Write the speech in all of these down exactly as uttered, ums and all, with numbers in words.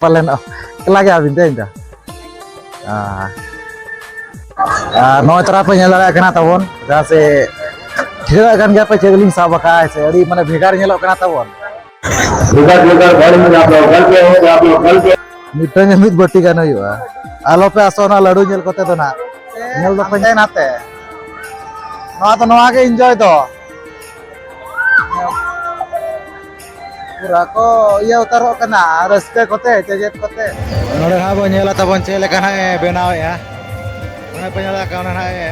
ᱯᱟᱞᱮᱱ ᱮᱠᱞᱟ ᱜᱮ ᱟᱹᱵᱤᱱ ᱛᱮᱦᱮᱧ ᱫᱚ᱾ ᱟᱨ ᱱᱚᱜᱼᱚᱭ ᱛᱚᱨᱟ ᱯᱮ ᱧᱮᱞ ᱫᱟᱲᱮᱭᱟᱜ ᱠᱟᱱᱟ ᱛᱟᱵᱚᱱ, ᱡᱟᱦᱟᱸ ᱥᱮ ᱴᱷᱤᱠᱟᱹ ᱫᱟᱲᱮᱭᱟᱜ ᱠᱟᱱ ᱜᱮᱭᱟ ᱯᱮ ᱪᱮᱫ ᱞᱤᱧ ᱥᱟᱵ ᱟᱠᱟᱫᱼᱟ, ᱥᱮ ᱟᱹᱰᱤ ᱢᱟᱱᱮ ᱵᱷᱮᱜᱟᱨ ᱧᱮᱞᱚᱜ ᱠᱟᱱᱟ ᱛᱟᱵᱚᱱ᱾ ᱵᱷᱮᱜᱟᱨ ᱵᱷᱮᱜᱟᱨ ᱵᱟᱹᱲᱤᱡ ᱢᱮᱱᱟᱜ ᱛᱟᱵᱚᱱ, ᱜᱚᱞᱯᱚ ᱦᱚᱸ ᱢᱮᱱᱟᱜ ᱛᱟᱵᱚᱱ, ᱜᱚᱞᱯᱚ᱾ ᱢᱤᱫᱴᱟᱝ ᱜᱮ ᱢᱤᱫ ᱵᱟᱹᱴᱤ ᱜᱟᱱ ᱦᱩᱭᱩᱜᱼᱟ᱾ ᱟᱞᱚ ᱯᱮ ᱟᱥᱚᱜᱼᱟ ᱚᱱᱟ ᱞᱟᱹᱰᱩ ᱧᱮᱞ ᱠᱚᱛᱮ ᱫᱚ ᱱᱟᱜ᱾ ᱧᱮᱞ ᱫᱚ ᱯᱮ ᱦᱟᱱᱛᱮ ᱱᱟᱛᱮ᱾ ᱱᱚᱣᱟ ᱫᱚ ᱱᱚᱣᱟ ᱜᱮ enjoy ᱫᱚ᱾ ᱯᱩᱨᱟ ᱠᱚ ᱤᱭᱟᱹ ᱩᱛᱟᱹᱨᱚᱜ ᱠᱟᱱᱟ ᱨᱟᱹᱥᱠᱟᱹ ᱠᱚᱛᱮ, ᱪᱮᱪᱮᱫ ᱠᱚᱛᱮ᱾ ᱱᱚᱰᱮ ᱱᱟᱦᱟᱜ ᱵᱚᱱ ᱧᱮᱞᱟ ᱛᱟᱵᱚᱱ ᱪᱮᱫ ᱞᱮᱠᱟ ᱱᱟᱦᱟᱜ ᱮ ᱵᱮᱱᱟᱣᱮᱫᱼᱟ᱾ ᱚᱱᱮ ᱯᱮ ᱧᱮᱞ ᱫᱟ ᱚᱱᱟ ᱱᱟᱦᱟᱜ ᱮ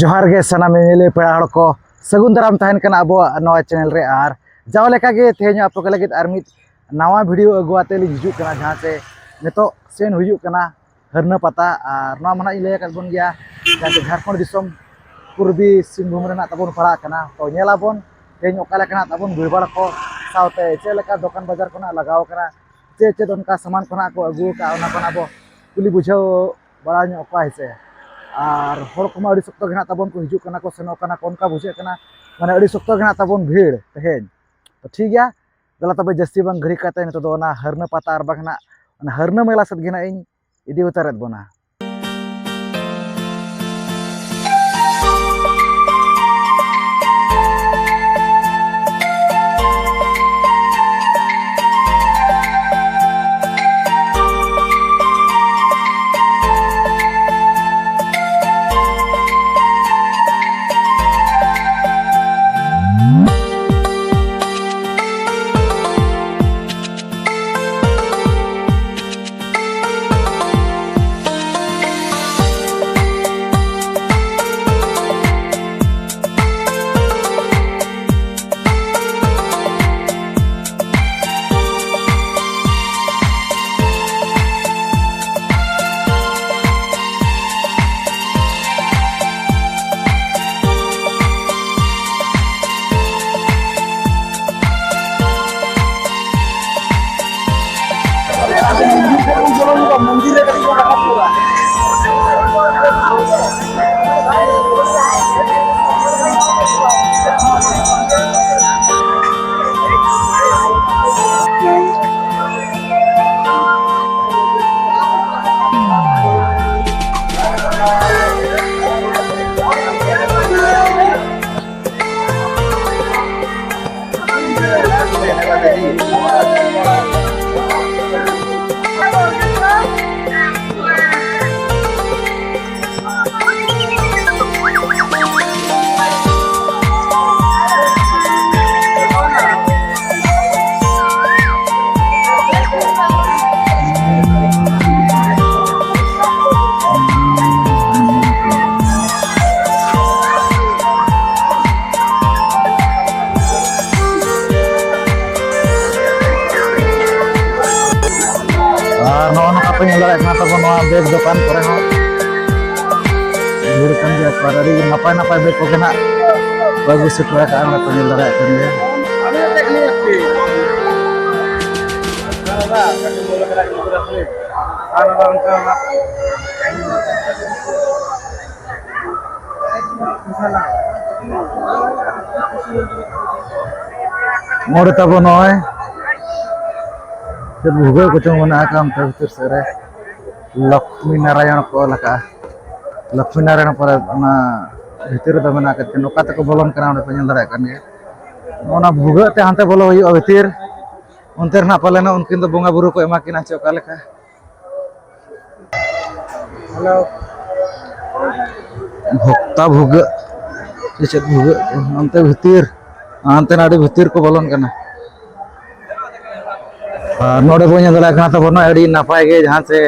ᱡᱚᱦᱟᱨ ᱜᱮ ᱥᱟᱱᱟᱢ ᱧᱮᱧᱮᱞᱤᱭᱟᱹ ᱯᱮᱲᱟ ᱦᱚᱲ ᱠᱚ, ᱥᱟᱹᱜᱩᱱ ᱫᱟᱨᱟᱢ ᱛᱟᱦᱮᱱ ᱠᱟᱱᱟ ᱟᱵᱚᱣᱟᱜ ᱱᱚᱣᱟ channel ᱨᱮ᱾ ᱟᱨ ᱡᱟᱣ ᱞᱮᱠᱟᱜᱮ ᱛᱮᱦᱮᱧ ᱟᱯᱮ ᱠᱚ ᱞᱟᱹᱜᱤᱫ ᱟᱨ ᱢᱤᱫ ᱱᱟᱣᱟ video ᱟᱹᱜᱩ ᱟᱛᱮ ᱞᱤᱧ ᱦᱤᱡᱩᱜ ᱠᱟᱱᱟ, ᱡᱟᱦᱟᱸ ᱥᱮ ᱱᱤᱛᱚᱜ ᱥᱮᱱ ᱦᱩᱭᱩᱜ ᱠᱟᱱᱟ ᱦᱟᱹᱨᱱᱟᱹ ᱯᱟᱛᱟ᱾ ᱟᱨ ᱱᱚᱣᱟ ᱢᱟ ᱱᱟᱜ ᱤᱧ ᱞᱟᱹᱭ ᱟᱠᱟᱫ ᱵᱚᱱ ᱜᱮᱭᱟ, ᱡᱟᱦᱟᱸ ᱥᱮ ᱡᱷᱟᱲᱠᱷᱚᱸᱰ ᱫᱤᱥᱚᱢ ᱯᱩᱨᱵᱤ ᱥᱤᱝᱵᱷᱩᱢ ᱨᱮᱱᱟᱜ ᱛᱟᱵᱚᱱ ᱯᱟᱲᱟᱜ ᱠᱟᱱᱟ᱾ ᱛᱚ ᱧᱮᱞᱟᱵᱚᱱ ᱛᱮᱦᱮᱧ ᱚᱠᱟ ᱞᱮᱠᱟᱱᱟᱜ ᱛᱟᱵᱚᱱ ᱵᱷᱤᱲᱵᱷᱟᱲ ᱠᱚ, ᱥᱟᱶᱛᱮ ᱪᱮᱫ ᱞᱮᱠᱟ ᱫᱚᱠᱟᱱ ᱵᱟᱡᱟᱨ ᱠᱚ ᱱᱟᱜ ᱞᱟᱜᱟᱣ ᱠᱟᱱᱟ, ᱪᱮᱫ ᱪᱮᱫ ᱚᱱᱠᱟ ᱥᱟᱢᱟᱱ ᱠᱚ ᱱᱟᱜ ᱠᱚ ᱟᱹᱜᱩ ᱟᱠᱟᱫᱼᱟ, ᱚᱱᱟ ᱠᱚ ᱱᱟᱜ ᱵᱚ ᱠᱩᱞᱤ ᱵᱩᱡᱷᱟᱹᱣ ᱵᱟᱲᱟ ᱧᱚᱜ ᱠᱚᱣᱟ, ᱦᱮᱸ ᱥᱮ᱾ ᱟᱨ ᱦᱚᱲ ᱠᱚᱢᱟ ᱟᱹᱰᱤ ᱥᱚᱠᱛᱚ ᱜᱮ ᱱᱟᱜ ᱛᱟᱵᱚᱱ ᱠᱚ ᱦᱤᱡᱩᱜ ᱠᱟᱱᱟ ᱠᱚ, ᱥᱮᱱᱚᱜ ᱠᱟᱱᱟ ᱠᱚ, ᱚᱱᱠᱟ ᱵᱩᱡᱷᱟᱹᱜ ᱠᱟᱱᱟ, ᱢᱟᱱᱮ ᱟᱹᱰᱤ ᱥᱚᱠᱛᱚ ᱜᱮ ᱱᱟᱜ ᱛᱟᱵᱚᱱ ᱵᱷᱤᱲ ᱛᱮᱦᱮᱧ᱾ ᱛᱚ ᱴᱷᱤᱠ ᱜᱮᱭᱟ, ᱫᱮᱞᱟ ᱛᱚᱵᱮ ᱡᱟᱹᱥᱛᱤ ᱵᱟᱝ ᱜᱷᱟᱹᱲᱤ ᱠᱟᱛᱮ ᱱᱤᱛᱚᱜ ᱫᱚ ᱚᱱᱟ ᱦᱟᱹᱨᱱᱟᱹ ᱯᱟᱛᱟ ᱟᱨ ᱵᱟᱝ ᱱᱟᱜ ᱚᱱᱟ ᱦᱟᱹᱨᱱᱟᱹ ᱢᱮᱞᱟ ᱥᱮᱫ ᱜᱮ ᱱᱟᱜ ᱤᱧ ᱤᱫᱤ ᱩᱛᱟᱹᱨᱮᱫ ᱵᱚᱱᱟ᱾ ᱧᱮᱞ ᱫᱟᱲᱮᱭᱟᱜ ᱠᱟᱱᱟ ᱛᱟᱵᱚᱱ ᱱᱚᱣᱟ ᱵᱮᱜᱽ ᱫᱚᱠᱟᱱ ᱠᱚᱨᱮ ᱦᱚᱸ ᱵᱷᱤᱲ ᱠᱟᱱ ᱜᱮᱭᱟ ᱠᱚ, ᱟᱨ ᱟᱹᱰᱤ ᱱᱟᱯᱟᱭ ᱱᱟᱯᱟᱭ ᱵᱮᱜᱽ ᱠᱚᱜᱮ ᱱᱟᱜ ᱠᱚ ᱟᱹᱜᱩ ᱥᱮᱴᱮᱨ ᱟᱠᱟᱫᱼᱟ, ᱚᱸᱰᱮ ᱠᱚ ᱧᱮᱞ ᱫᱟᱲᱮᱭᱟᱜ ᱠᱟᱱ ᱜᱮᱭᱟ᱾ ᱱᱚᱰᱮ ᱛᱟᱵᱚ ᱱᱚᱜᱼᱚᱭ ᱪᱮᱫ ᱵᱷᱩᱜᱟᱹᱜ ᱠᱚᱪᱚᱝ ᱢᱮᱱᱟᱜ ᱟᱠᱟᱫ ᱚᱱᱛᱮ ᱵᱷᱤᱛᱤᱨ ᱥᱮᱫ ᱨᱮ ᱞᱚᱠᱥᱢᱤ ᱱᱟᱨᱟᱭᱚᱬ ᱠᱚ ᱚᱞ ᱟᱠᱟᱫᱼᱟ᱾ ᱞᱚᱠᱥᱢᱤ ᱱᱟᱨᱟᱭᱚᱬ ᱯᱚᱨᱮ ᱚᱱᱟ ᱵᱷᱤᱛᱤᱨ ᱨᱮᱫᱚ ᱢᱮᱱᱟᱜ ᱟᱠᱟᱫ ᱪᱮᱫ ᱚᱠᱟ ᱛᱮᱠᱚ ᱵᱚᱞᱚᱱ ᱠᱟᱱᱟ, ᱚᱸᱰᱮ ᱯᱮ ᱧᱮᱞ ᱫᱟᱲᱮᱭᱟᱜ ᱠᱟᱱ ᱜᱮᱭᱟ᱾ ᱚᱱᱟ ᱵᱷᱩᱜᱟᱹᱜ ᱛᱮ ᱦᱟᱱᱛᱮ ᱵᱚᱞᱚ ᱦᱩᱭᱩᱜᱼᱟ ᱵᱷᱤᱛᱤᱨ, ᱚᱱᱛᱮ ᱨᱮ ᱱᱟᱜ ᱯᱟᱞᱮᱱ ᱩᱱᱠᱤᱱ ᱫᱚ ᱵᱚᱸᱜᱟ ᱵᱩᱨᱩ ᱠᱚ ᱮᱢᱟ ᱠᱤᱱᱟ ᱪᱮ ᱚᱠᱟ ᱞᱮᱠᱟ᱾ ᱵᱷᱚᱠᱛᱟ ᱵᱷᱩᱜᱟᱹᱜ ᱥᱮ ᱪᱮᱫ ᱵᱷᱩᱜᱟᱹᱜ ᱠᱚ, ᱚᱱᱛᱮ ᱵᱷᱤᱛᱤᱨ, ᱦᱟᱱᱛᱮ ᱱᱟ ᱟᱹᱰᱤ ᱵᱷᱤᱛᱤᱨ ᱠᱚ ᱵᱚᱞᱚᱱ ᱠᱟᱱᱟ᱾ ᱟᱨ ᱱᱚᱰᱮ ᱵᱚᱱ ᱧᱮᱞ ᱫᱟᱲᱮᱭᱟᱜ ᱠᱟᱱᱟ ᱛᱟᱵᱚᱱ ᱟᱹᱰᱤ ᱱᱟᱯᱟᱭ ᱜᱮ, ᱡᱟᱦᱟᱸ ᱪᱮ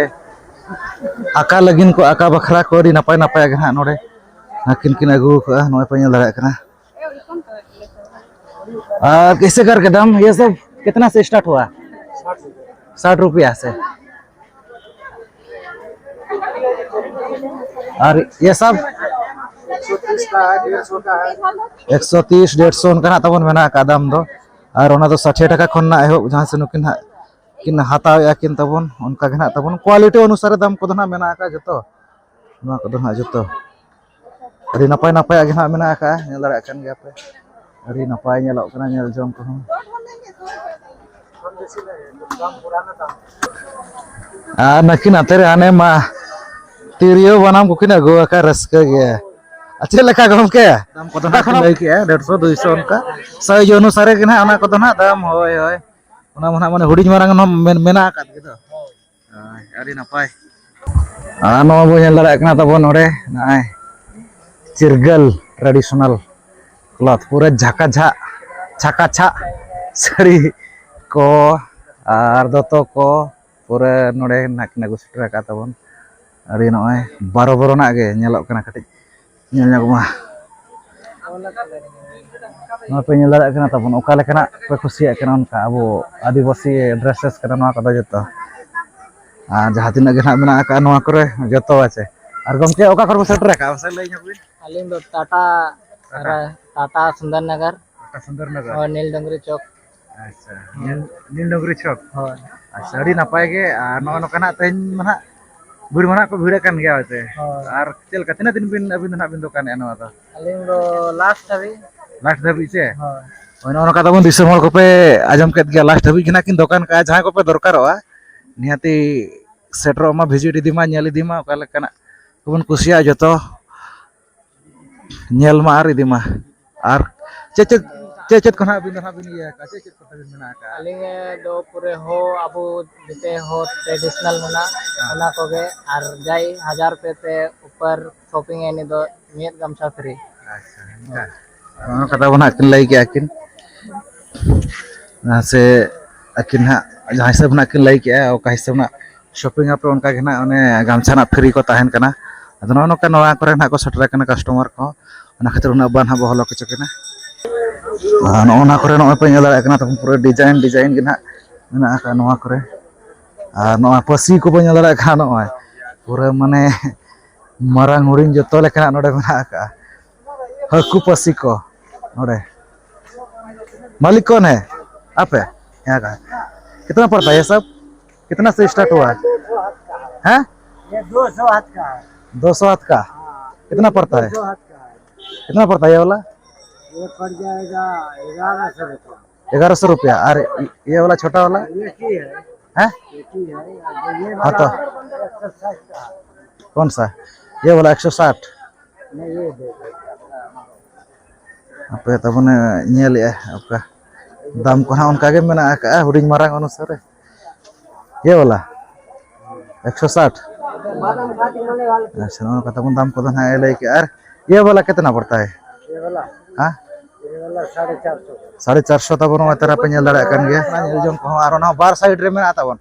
ᱟᱸᱠᱟ ᱞᱟᱹᱜᱤᱫ ᱠᱚ, ᱟᱸᱠᱟ ᱵᱟᱠᱷᱨᱟ ᱠᱚ ᱟᱹᱰᱤ ᱱᱟᱯᱟᱭ ᱱᱟᱯᱟᱭ ᱜᱮ ᱦᱟᱸᱜ ᱱᱚᱰᱮ ᱟᱹᱠᱤᱱ ᱠᱤᱱ ᱟᱹᱜᱩ ᱟᱠᱟᱫᱼᱟ, ᱱᱚᱜᱼᱚᱭ ᱯᱮ ᱧᱮᱞ ᱫᱟᱲᱮᱭᱟᱜ ᱠᱟᱱᱟ᱾ ᱟᱨ कैसे करके दाम ये सब कितना से स्टार्ट हुआ? साठ रुपया से। और ये सब एक सौ तीस, डेढ़ सौ ᱚᱱᱠᱟ ᱱᱟᱜ ᱛᱟᱵᱚᱱ ᱢᱮᱱᱟᱜ ᱟᱠᱟᱫ ᱫᱟᱢ ᱫᱚ᱾ ᱟᱨ ᱚᱱᱟ ᱫᱚ ᱥᱟᱴᱷᱮ ᱴᱟᱠᱟ ᱠᱷᱚᱱ ᱱᱟᱜ ᱮᱦᱚᱵ, ᱡᱟᱦᱟᱸ ᱥᱮ ᱱᱩᱠᱤᱱ ᱦᱟᱸᱜ ᱠᱤᱱ ᱦᱟᱛᱟᱣᱮᱫᱼᱟ ᱠᱤᱱ ᱛᱟᱵᱚᱱ, ᱚᱱᱠᱟ ᱜᱮ ᱱᱟᱜ ᱛᱟᱵᱚᱱ᱾ ᱠᱳᱣᱟᱞᱤᱴᱤ ᱚᱱᱩᱥᱟᱨᱮ ᱫᱟᱢ ᱠᱚᱫᱚ ᱱᱟᱜ ᱢᱮᱱᱟᱜ ᱟᱠᱟᱫ ᱡᱚᱛᱚ᱾ ᱱᱚᱣᱟ ᱠᱚᱫᱚ ᱱᱟᱜ ᱡᱚᱛᱚ ᱟᱹᱰᱤ ᱱᱟᱯᱟᱭ ᱱᱟᱯᱟᱭᱟᱜ ᱜᱮ ᱱᱟᱜ ᱢᱮᱱᱟᱜ ᱟᱠᱟᱫᱼᱟ, ᱧᱮᱞ ᱫᱟᱲᱮᱭᱟᱜ ᱠᱟᱱ ᱜᱮᱭᱟ ᱯᱮ᱾ ᱟᱹᱰᱤ ᱱᱟᱯᱟᱭ ᱧᱮᱞᱚᱜ ᱠᱟᱱᱟ ᱧᱮᱞ ᱡᱚᱝ ᱠᱚᱦᱚᱸ᱾ ᱟᱨ ᱱᱟᱹᱠᱤᱱ ᱟᱛᱮ ᱨᱮ ᱦᱟᱱᱮ ᱢᱟ ᱛᱤᱨᱭᱳ ᱵᱟᱱᱟᱢ ᱠᱚᱠᱤᱱ ᱟᱹᱜᱩ ᱟᱠᱟᱫ, ᱨᱟᱹᱥᱠᱟᱹ ᱜᱮ᱾ ᱟᱨ ᱪᱮᱫ ᱞᱮᱠᱟ ᱜᱚᱢᱠᱮ? ᱫᱟᱢ ᱠᱚᱫᱚ ᱱᱟᱜ ᱠᱚ ᱞᱟᱹᱭ ᱠᱮᱜᱼᱟ, ᱰᱮᱲᱥᱚ, ᱫᱩᱭᱥᱚ ᱚᱱᱠᱟ᱾ ᱥᱟᱭᱤᱡᱽ ᱚᱱᱩᱥᱟᱨᱮ ᱜᱮ ᱱᱟᱜ ᱚᱱᱟ ᱠᱚᱫᱚ ᱱᱟᱜ ᱫᱟᱢ, ᱦᱳᱭ, ᱦᱳᱭ᱾ ᱚᱱᱟ ᱢᱟ ᱱᱟᱜ ᱢᱟᱱᱮ ᱦᱩᱰᱤᱧ ᱢᱟᱨᱟᱝ ᱦᱚᱸ ᱢᱮᱱ-, ᱢᱮᱱᱟᱜ ᱟᱠᱟᱫ ᱜᱮ ᱫᱚ᱾ ᱦᱳᱭ, ᱟᱹᱰᱤ ᱱᱟᱯᱟᱭ᱾ ᱟᱨ ᱱᱚᱣᱟ ᱵᱚᱱ ᱧᱮᱞ ᱫᱟᱲᱮᱭᱟᱜ ᱠᱟᱱᱟ ᱛᱟᱵᱚᱱ ᱱᱚᱰᱮ ᱱᱚᱜᱼᱚᱭ ᱪᱤᱨᱜᱟᱹᱞ traditional cloth, ᱯᱩᱨᱟᱹ ᱡᱷᱟᱠᱟ ᱡᱷᱟᱜ, ᱪᱷᱟᱠᱟ ᱪᱷᱟᱜ ᱥᱟᱹᱲᱤ ᱠᱚ ᱟᱨ ᱫᱚᱛᱚ ᱠᱚ ᱯᱩᱨᱟᱹ ᱱᱚᱰᱮ ᱱᱟᱜ ᱠᱤᱱ ᱟᱹᱜᱩ ᱥᱮᱴᱮᱨ ᱟᱠᱟᱫ ᱛᱟᱵᱚᱱ᱾ ᱟᱹᱰᱤ ᱱᱚᱜᱼᱚᱭ ᱵᱟᱨᱚ ᱵᱚᱨᱚᱱᱟᱜ ᱜᱮ ᱧᱮᱞᱚᱜ ᱠᱟᱱᱟ, ᱠᱟᱹᱴᱤᱡ ᱧᱮᱞ ᱧᱚᱜ ᱢᱟ᱾ ᱱᱚᱣᱟ ᱯᱮ ᱧᱮᱞ ᱫᱟᱲᱮᱭᱟᱜ ᱠᱟᱱᱟ ᱛᱟᱵᱚᱱ, ᱚᱠᱟ ᱞᱮᱠᱟᱱᱟᱜ ᱯᱮ ᱠᱩᱥᱤᱭᱟᱜ ᱠᱟᱱᱟ, ᱚᱱᱠᱟ ᱟᱵᱚ ᱟᱹᱫᱤᱵᱟᱹᱥᱤ dresses ᱠᱟᱱᱟ ᱱᱚᱣᱟ ᱠᱚᱫᱚ ᱡᱚᱛᱚ᱾ ᱟᱨ ᱡᱟᱦᱟᱸ ᱛᱤᱱᱟᱹᱜ ᱜᱮ ᱱᱟᱦᱟᱜ ᱢᱮᱱᱟᱜ ᱟᱠᱟᱫ ᱱᱚᱣᱟ ᱠᱚᱨᱮ ᱡᱚᱛᱚ ᱟᱪᱮ᱾ ᱟᱨ ᱜᱚᱢᱠᱮ, ᱚᱠᱟ ᱠᱚᱨᱮ ᱵᱚ ᱥᱮᱴᱮᱨ ᱟᱠᱟᱫᱼᱟ, ᱢᱟᱥᱮ ᱞᱟᱹᱭ ᱧᱚᱜ ᱵᱤᱱ? ᱟᱹᱞᱤᱧ ᱫᱚ ᱴᱟᱴᱟ, ᱴᱟᱴᱟ᱾ ᱨᱮ, ᱴᱟᱴᱟ ᱥᱩᱱᱫᱚᱨ ᱱᱚᱜᱚᱨ᱾ ᱴᱟᱴᱟ ᱥᱩᱱᱫᱚᱨ ᱱᱚᱜᱚᱨ᱾ ᱦᱳᱭ, ᱱᱤᱞ ᱰᱩᱝᱨᱤ ᱪᱚᱠ᱾ ᱟᱪᱪᱷᱟ, ᱦᱳᱭ᱾ ᱱᱤᱞ, ᱱᱤᱞ ᱰᱩᱝᱨᱤ ᱪᱚᱠ᱾ ᱦᱳᱭ᱾ ᱟᱪᱪᱷᱟ, ᱟᱹᱰᱤ ᱱᱟᱯᱟᱭ ᱜᱮ᱾ ᱟᱨ ᱱᱚᱜᱼᱚ ᱱᱚᱝᱠᱟ ᱱᱟᱜ ᱛᱮᱦᱮᱧ ᱢᱟ ᱱᱟᱦᱟᱜ ᱵᱷᱤᱲ ᱢᱟ ᱱᱟᱦᱟᱜ ᱠᱚ ᱵᱷᱤᱲ ᱟᱠᱟᱱ ᱜᱮᱭᱟ ᱦᱚᱭᱛᱮ᱾ ᱦᱳᱭ᱾ ᱟᱨ ᱪᱮᱫ ᱞᱮᱠᱟ, ᱛᱤᱱᱟᱹᱜ ᱫᱤᱱ ᱵᱤᱱ, ᱟᱹᱵᱤᱱ ᱫᱚ ᱱᱟᱦᱟᱜ ᱵᱤᱱ ᱫᱚᱠᱟᱱᱮᱫᱼᱟ ᱱᱚᱣᱟ ᱫᱚ? ᱟᱹᱞᱤᱧ ᱫᱚ ᱞᱟᱥᱴ ᱦᱟᱹᱵᱤᱡ᱾ ᱞᱟᱥᱴ ᱫᱷᱟᱹᱵᱤᱡ ᱥᱮ? ᱦᱳᱭ᱾ ᱦᱳᱭ, ᱱᱚᱜᱼᱚ ᱱᱚᱝᱠᱟ ᱛᱟᱵᱚᱱ ᱫᱤᱥᱚᱢ ᱦᱚᱲ ᱠᱚᱯᱮ ᱟᱸᱡᱚᱢ ᱠᱮᱫ ᱜᱮᱭᱟ, ᱞᱟᱥᱴ ᱫᱷᱟᱹᱵᱤᱡ ᱜᱮ ᱱᱟᱦᱟᱜ ᱠᱤᱱ ᱫᱚᱠᱟᱱ ᱠᱟᱜᱼᱟ᱾ ᱡᱟᱦᱟᱸᱭ ᱠᱚᱯᱮ ᱫᱚᱨᱠᱟᱨᱚᱜᱼᱟ, ᱱᱤᱦᱟᱹᱛᱤ ᱥᱮᱴᱮᱨᱚᱜ ᱢᱟ, ᱵᱷᱤᱡᱤᱴ ᱤᱫᱤ ᱢᱟ, ᱧᱮᱞ ᱤᱫᱤ ᱢᱟ, ᱚᱠᱟ ᱞᱮᱠᱟᱱᱟᱜ ᱠᱚᱵᱚᱱ ᱠᱩᱥᱤᱭᱟᱜᱼᱟ ᱡᱚᱛᱚ᱾ ᱧᱮᱞ ᱢᱟ ᱟᱨ ᱤᱫᱤ ᱢᱟ᱾ ᱟᱨ ᱪᱮᱫ ᱪᱮᱫ, ᱪᱮᱫ ᱪᱮᱫ ᱠᱚ ᱱᱟᱦᱟᱜ ᱟᱹᱵᱤᱱ ᱫᱚ ᱱᱟᱦᱟᱜ ᱵᱤᱱ ᱤᱭᱟᱹ ᱟᱠᱟᱫᱼᱟ? ᱪᱮᱫ ᱪᱮᱫ ᱠᱚ ᱛᱟᱹᱵᱤᱱ ᱢᱮᱱᱟᱜ ᱟᱠᱟᱫᱼᱟ? ᱟᱹᱞᱤᱧ ᱫᱚ ᱯᱩᱨᱟᱹ ᱦᱚ, ᱟᱵᱚ ᱡᱮᱛᱮ ᱦᱚ ᱴᱨᱮᱰᱤᱥᱚᱱᱟᱞ ᱢᱮᱱᱟᱜ, ᱦᱮᱸ᱾ ᱚᱱᱟ ᱠᱚᱜᱮ᱾ ᱟᱨ ᱡᱟᱭ ᱦᱟᱡᱟᱨ ᱯᱮ ᱛᱮ ᱩᱯᱟᱨ ᱥᱚᱯᱤᱝ ᱮ ᱩᱱᱤ ᱫᱚ ᱢᱤᱫ ᱜᱟᱢᱪᱷᱟ ᱯᱷᱨᱤ᱾ ᱟᱪᱪᱷᱟ, ᱚᱱᱠᱟ᱾ ᱱᱚᱣᱟ ᱠᱟᱛᱷᱟ ᱵᱚᱱ ᱦᱟᱸᱜ ᱠᱤᱱ ᱞᱟᱹᱭ ᱠᱮᱜᱼᱟ ᱠᱤᱱ᱾ ᱥᱮ ᱟᱹᱠᱤᱱ ᱦᱟᱸᱜ ᱡᱟᱦᱟᱸ ᱦᱤᱥᱟᱹᱵ ᱱᱟᱜ ᱠᱤᱱ ᱞᱟᱹᱭ ᱠᱮᱜᱼᱟ, ᱚᱠᱟ ᱦᱤᱥᱟᱹᱵ ᱱᱟᱜ ᱥᱚᱯᱤᱝ ᱟᱯᱮ, ᱚᱱᱠᱟ ᱜᱮ ᱱᱟᱜ ᱚᱱᱮ ᱜᱟᱢᱪᱷᱟ ᱱᱟᱜ ᱯᱷᱨᱤ ᱠᱚ ᱛᱟᱦᱮᱱ ᱠᱟᱱᱟ᱾ ᱟᱫᱚ ᱱᱚᱜᱼᱚ ᱱᱚᱝᱠᱟ ᱱᱚᱣᱟ ᱠᱚᱨᱮ ᱱᱟᱜ ᱠᱚ ᱥᱮᱴᱮᱨ ᱟᱠᱟᱱᱟ ᱠᱟᱥᱴᱚᱢᱟᱨ ᱠᱚ, ᱚᱱᱟ ᱠᱷᱟᱹᱛᱤᱨ ᱩᱱᱟᱹᱜ ᱵᱟᱝ ᱦᱟᱸᱜ ᱵᱚ ᱦᱚᱞᱚ ᱦᱚᱪᱚ ᱠᱤᱱᱟ᱾ ᱟᱨ ᱱᱚᱜᱼᱚ ᱱᱚᱣᱟ ᱠᱚᱨᱮ ᱱᱚᱜᱼᱚᱭ ᱯᱮ ᱧᱮᱞ ᱫᱟᱲᱮᱭᱟᱜ ᱠᱟᱱᱟ, ᱛᱟᱵᱚᱱ ᱯᱩᱨᱟᱹ ᱰᱤᱡᱟᱭᱤᱱ ᱰᱤᱡᱟᱭᱤᱱ ᱜᱮ ᱱᱟᱜ ᱢᱮᱱᱟᱜ ᱟᱠᱟᱫ ᱱᱚᱣᱟ ᱠᱚᱨᱮ᱾ ᱟᱨ ᱱᱚᱣᱟ ᱯᱟᱹᱥᱤ ᱠᱚᱵᱚ ᱧᱮᱞ ᱫᱟᱲᱮᱭᱟᱜ ᱠᱟᱱᱟ, ᱱᱚᱜᱼᱚᱭ ᱯᱩᱨᱟᱹ ᱢᱟᱱᱮ ᱢᱟᱨᱟᱝ ᱦᱩᱰᱤᱧ ᱡᱚᱛᱚ ᱞᱮᱠᱟᱱᱟᱜ ᱱᱚᱰᱮ ᱢᱮᱱᱟᱜ ᱟᱠᱟᱫᱼᱟ᱾ ᱦᱟᱹᱠᱩ ᱯᱟᱹᱥᱤ ᱠᱚ ᱱᱚᱰᱮ᱾ मालिक कौन है? आप है? यहाँ का है। कितना पड़ता है ये सब? कितना से स्टार्ट हुआ है? हैं? ये दो सौ हाथ का है। दो सौ हाथ का? हाँ, कितना ये पड़ता है? दो सौ हाथ का है। कितना पड़ता है ये वाला? ये पड़ जाएगा ग्यारह सौ रुपया। ग्यारह सौ रुपया। और ये वाला छोटा वाला? ये की है? हैं? ये की है? ये हाँ वाला तो। एक सौ साठ का है। कौन सा? ये वाला एक सौ साठ? नहीं, ये दो सौ। ᱟᱯᱮ ᱛᱟᱵᱚᱱᱮ ᱧᱮᱞᱮᱜᱼᱟ, ᱚᱠᱟ ᱫᱟᱢ ᱠᱚ ᱦᱟᱸᱜ ᱚᱱᱠᱟ ᱜᱮ ᱢᱮᱱᱟᱜ ᱟᱠᱟᱜᱼᱟ, ᱦᱩᱰᱤᱧ ᱢᱟᱨᱟᱝ ᱚᱱᱩᱥᱟᱨᱮ᱾ ᱤᱭᱟᱹ ᱵᱟᱞᱟ ᱮᱠᱥᱚ ᱥᱟᱴ᱾ ᱟᱪᱪᱷᱟ, ᱱᱚᱜᱼᱚ ᱱᱚᱝᱠᱟ ᱛᱟᱵᱚᱱ ᱫᱟᱢ ᱠᱚᱫᱚ ᱦᱟᱸᱜ ᱮ ᱞᱟᱹᱭ ᱠᱮᱜᱼᱟ᱾ ᱟᱨ ᱤᱭᱟᱹ ᱵᱟᱞᱟ ᱠᱤᱛᱱᱟ ᱯᱚᱲᱛᱟ ᱦᱟᱭ? ये वाला? हाँ? ये वाला साढ़े चार सौ। साढ़े चार सौ ᱛᱟᱵᱚᱱ ᱱᱚᱜᱼᱚᱭ ᱛᱟᱨᱟ ᱯᱮ ᱧᱮᱞ ᱫᱟᱲᱮᱭᱟᱜ ᱠᱟᱱ ᱜᱮᱭᱟ᱾ ᱚᱱᱟ ᱧᱮᱞ ᱡᱚᱝ ᱠᱚᱦᱚᱸ ᱟᱨ ᱚᱱᱟ ᱵᱟᱨ ᱥᱟᱭᱤᱰ ᱨᱮ ᱢᱮᱱᱟᱜ ᱛᱟᱵᱚᱱ᱾